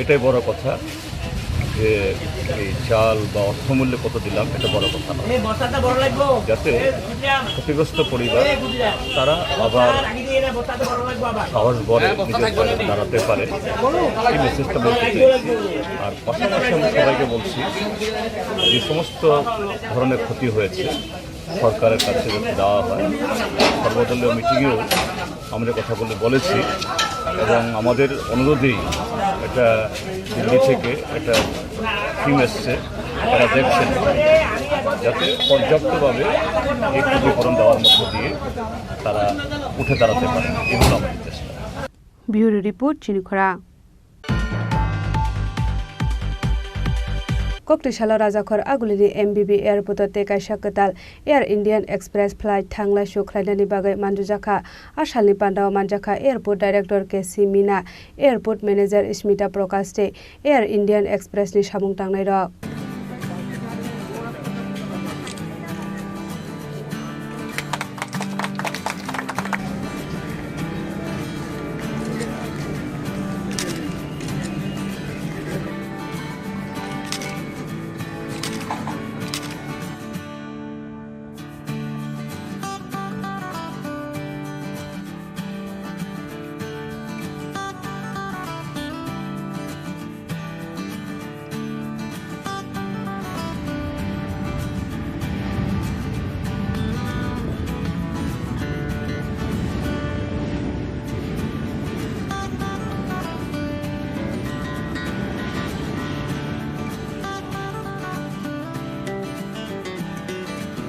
এটাই বড় কথা। যে এই চাল বা অর্থমূল্যে কত দিলাম, এটা বড় কথা নয়। যাতে ক্ষতিগ্রস্ত পরিবার তারা আবার সাহস ভরে নিজের পায়ে দাঁড়াতে পারে, এই মেসেজটা বলতে চাই। আর পাশাপাশি আমি সবাইকে বলছি, যে সমস্ত ধরনের ক্ষতি হয়েছে, সরকারের কাছে যাতে দেওয়া হয়। সর্বদলীয় মিটিংয়েও আমরা কথাগুলো বলেছি এবং আমাদের অনুরোধেই এটা দিল্লি থেকে একটা টিম এসছে, তারা দেখছেন যাতে পর্যাপ্তভাবে এই ক্ষতিপূরণ দেওয়ার মধ্য দিয়ে তারা উঠে দাঁড়াতে পারেন, এই হলো আমাদের চেষ্টা। Bureau Report, Chini Khorang. Kokti salo Rajakhor Agulini M B B airport o tei kaisa kwtal Air Indian Express flight thanglai suk khlainani bagwi manjujakha. A salni pandao manjakha Airport Director K C Mina, Airport Manager Smita Prakash tei Air Indian Express ni samung tangnairok.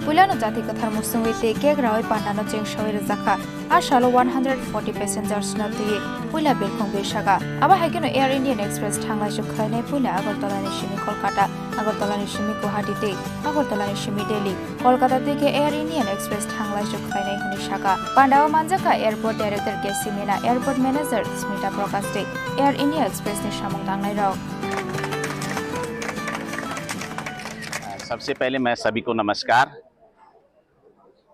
Puilano jati kwthar musungwi tei kek rawi pandano chengsawi rwjakha. A salo one hundred forty passengers no twiwi puila birkhong birsaga. Abo hai kheno Air Indian Express thanglai suk khlainai puila Agartala ni simi Kolkata, Agartala ni simi Guwahati tei Agartala ni simi Delhi. Kolkata tei khe Air Indian Express thanglai suk khlainai hwnwi saka. Pandao manjakha Airport Director K C Mina, Airport Manager Smita Prakash tei Air India Express ni samung tangnairok. सबसे पहले मैं सभी को नमस्कार।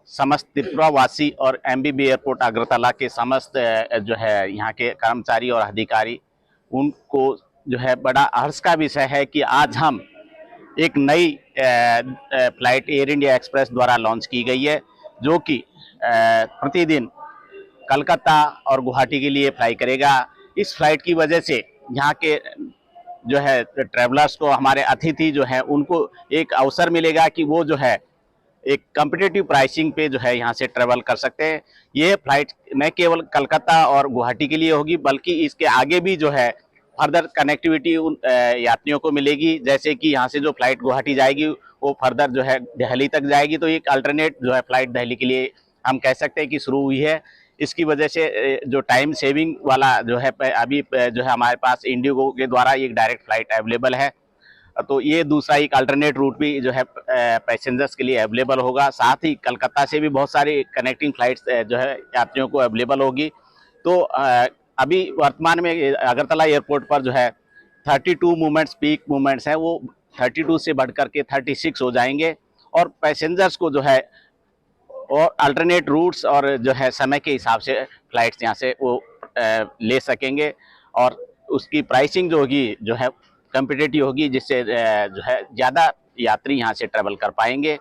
समस्त त्रिपुरा वासी और MBB airport Agartala के समस्त, अ, जो है यहाँ के कर्मचारी और अधिकारी, उनको जो है बड़ा हर्ष का विषय है कि आज हम एक नई, अ, अ, फ्लाइट एयर इंडिया एक्सप्रेस द्वारा लॉन्च की गई है, जो कि, अ, प्रतिदिन कलकत्ता और गुवाहाटी के लिए फ्लाई करेगा। इस फ्लाइट की वजह से यहाँ के जो है ट्रैवलर्स को, हमारे अतिथि जो है, उनको एक अवसर मिलेगा कि वो जो है एक कॉम्पिटिटिव प्राइसिंग पे जो है यहाँ से ट्रैवल कर सकते हैं। ये फ्लाइट न केवल कलकत्ता और गुवाहाटी के लिए होगी, बल्कि इसके आगे भी जो है फर्दर कनेक्टिविटी उन, अ, यात्रियों को मिलेगी। जैसे कि यहाँ से जो फ्लाइट गुवाहाटी जाएगी, वो फर्दर जो है दिल्ली तक जाएगी, तो एक अल्टरनेट जो है फ्लाइट दिल्ली के लिए हम कह सकते हैं कि शुरू हुई है। इसकी वजह से, अ, जो टाइम सेविंग वाला जो है, प-, अभी, अ, जो है हमारे पास इंडिगो के द्वारा एक डायरेक्ट फ्लाइट अवेलेबल है। तो ये दूसरा एक अल्टरनेट रूट भी जो है, अ, पैसेंजर्स के लिए अवेलेबल होगा। साथ ही कलकत्ता से भी बहुत सारी कनेक्टिंग फ्लाइट्स, अ, जो है यात्रियों को अवेलेबल होगी। तो, अ, अभी वर्तमान में अगरतला एयरपोर्ट पर जो है thirty two movements peak movements हैं, वो थर्टी टू से बढ़ करके थर्टी सिक्स हो जाएंगे और पैसेंजर्स को जो है और अल्टरनेट रूट्स और जो है समय के हिसाब से फ्लाइट्स यहाँ से वो, अ, ले सकेंगे और उसकी प्राइसिंग जो होगी, जो है कॉम्पिटिटिव होगी, जिससे, अ, जो है ज़्यादा यात्री यहाँ से ट्रैवल कर पाएंगे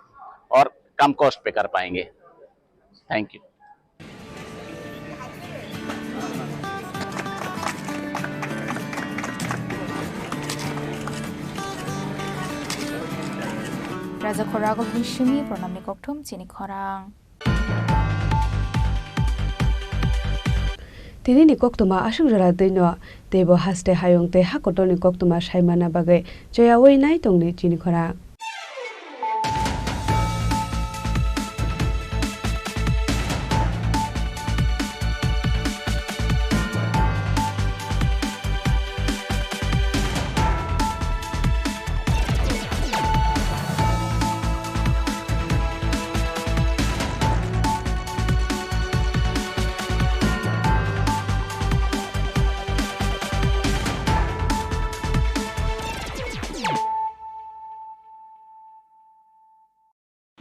और कम कॉस्ट पे कर पाएंगे। Thank you. Raja Khorang Agulini simi Pranamni Kokthum chini khorang. Tini ni koktwma aswk jora twino, teibo haste hayung tei hakotorni koktwma saimana bagwi choyawi nai tongni chini khorang.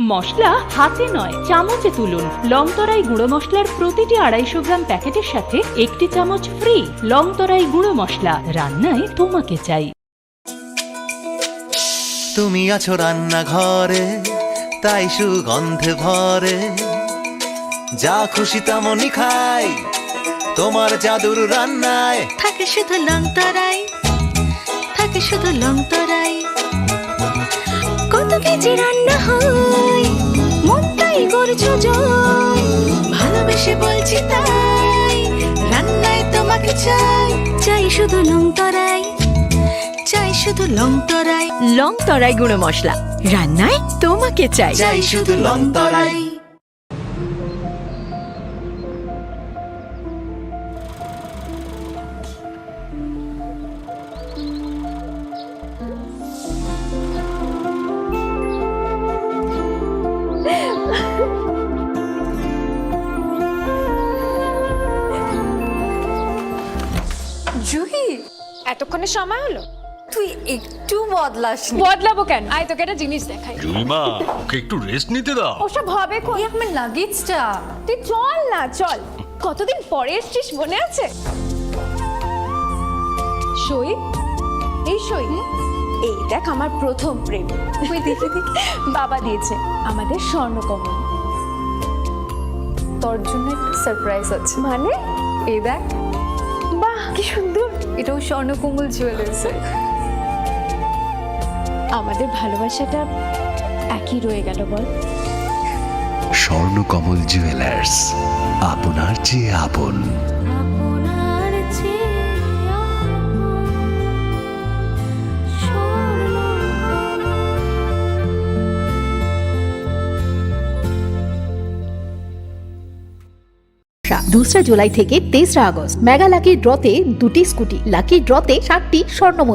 মশলা হাতে নয়, চামচে তুলুন। লংতরাই গুঁড়ো মশলার প্রতিটি আড়াইশো গ্রাম প্যাকেটের সাথে একটি চামচ ফ্রি। লংতরাই গুঁড়ো মশলা, রান্নায় তোমাকে চাই। তুমি আছো রান্নাঘরে, তাই সুগন্ধে ভরে। যা খুশি তেমনই খাই, তোমার জাদুর রান্নায়। থাকে শুধু লংতরাই, থাকে শুধু লংতরাই। কত কেজি রান্না হয়, মনটাই করছো জয়। ভালোবেসে বলছি তাই, রান্নায় তোমাকে চাই। চাই শুধু লংতরাই, চাই শুধু লংতরাই। লংতরাই গুঁড়ো মশলা, রান্নায় তোমাকে চাই। চাই শুধু লংতরাই। জুহি, এতক্ষণে সময় হলো? তুই একটু বদলাসনি। বদলাবো কেন? আয়, তোকে একটা জিনিস দেখাই। জুলিমা, ওকে একটু রেস্ট নিতে দাও। ওসব হবে কোন? এই আমার লাগেজটা। তুই চল না, চল। কতদিন পরে এসছিস, মনে আছে? সই, এই সই। এই দেখ, আমার প্রথম প্রেম। ওই দেখি, দেখি। বাবা দিয়েছে আমাদের স্বর্ণকমল। তোর জন্য একটা সারপ্রাইজ আছে। মানে? এই দেখ। বাহ, কি সুন্দর। এটাও স্বর্ণকমল জুয়েলার্সের। আমাদের ভালোবাসাটা একই রয়ে গেল, বল? স্বর্ণকমল জুয়েলার্স, আপনার চেয়ে আপন। দুসরা জুলাই থেকে তেসরা আগস্ট মেগা লাকি ড্রতে দুটি স্কুটি, লাকি ড্রতে সাতটি স্বর্ণ মুদ্রা।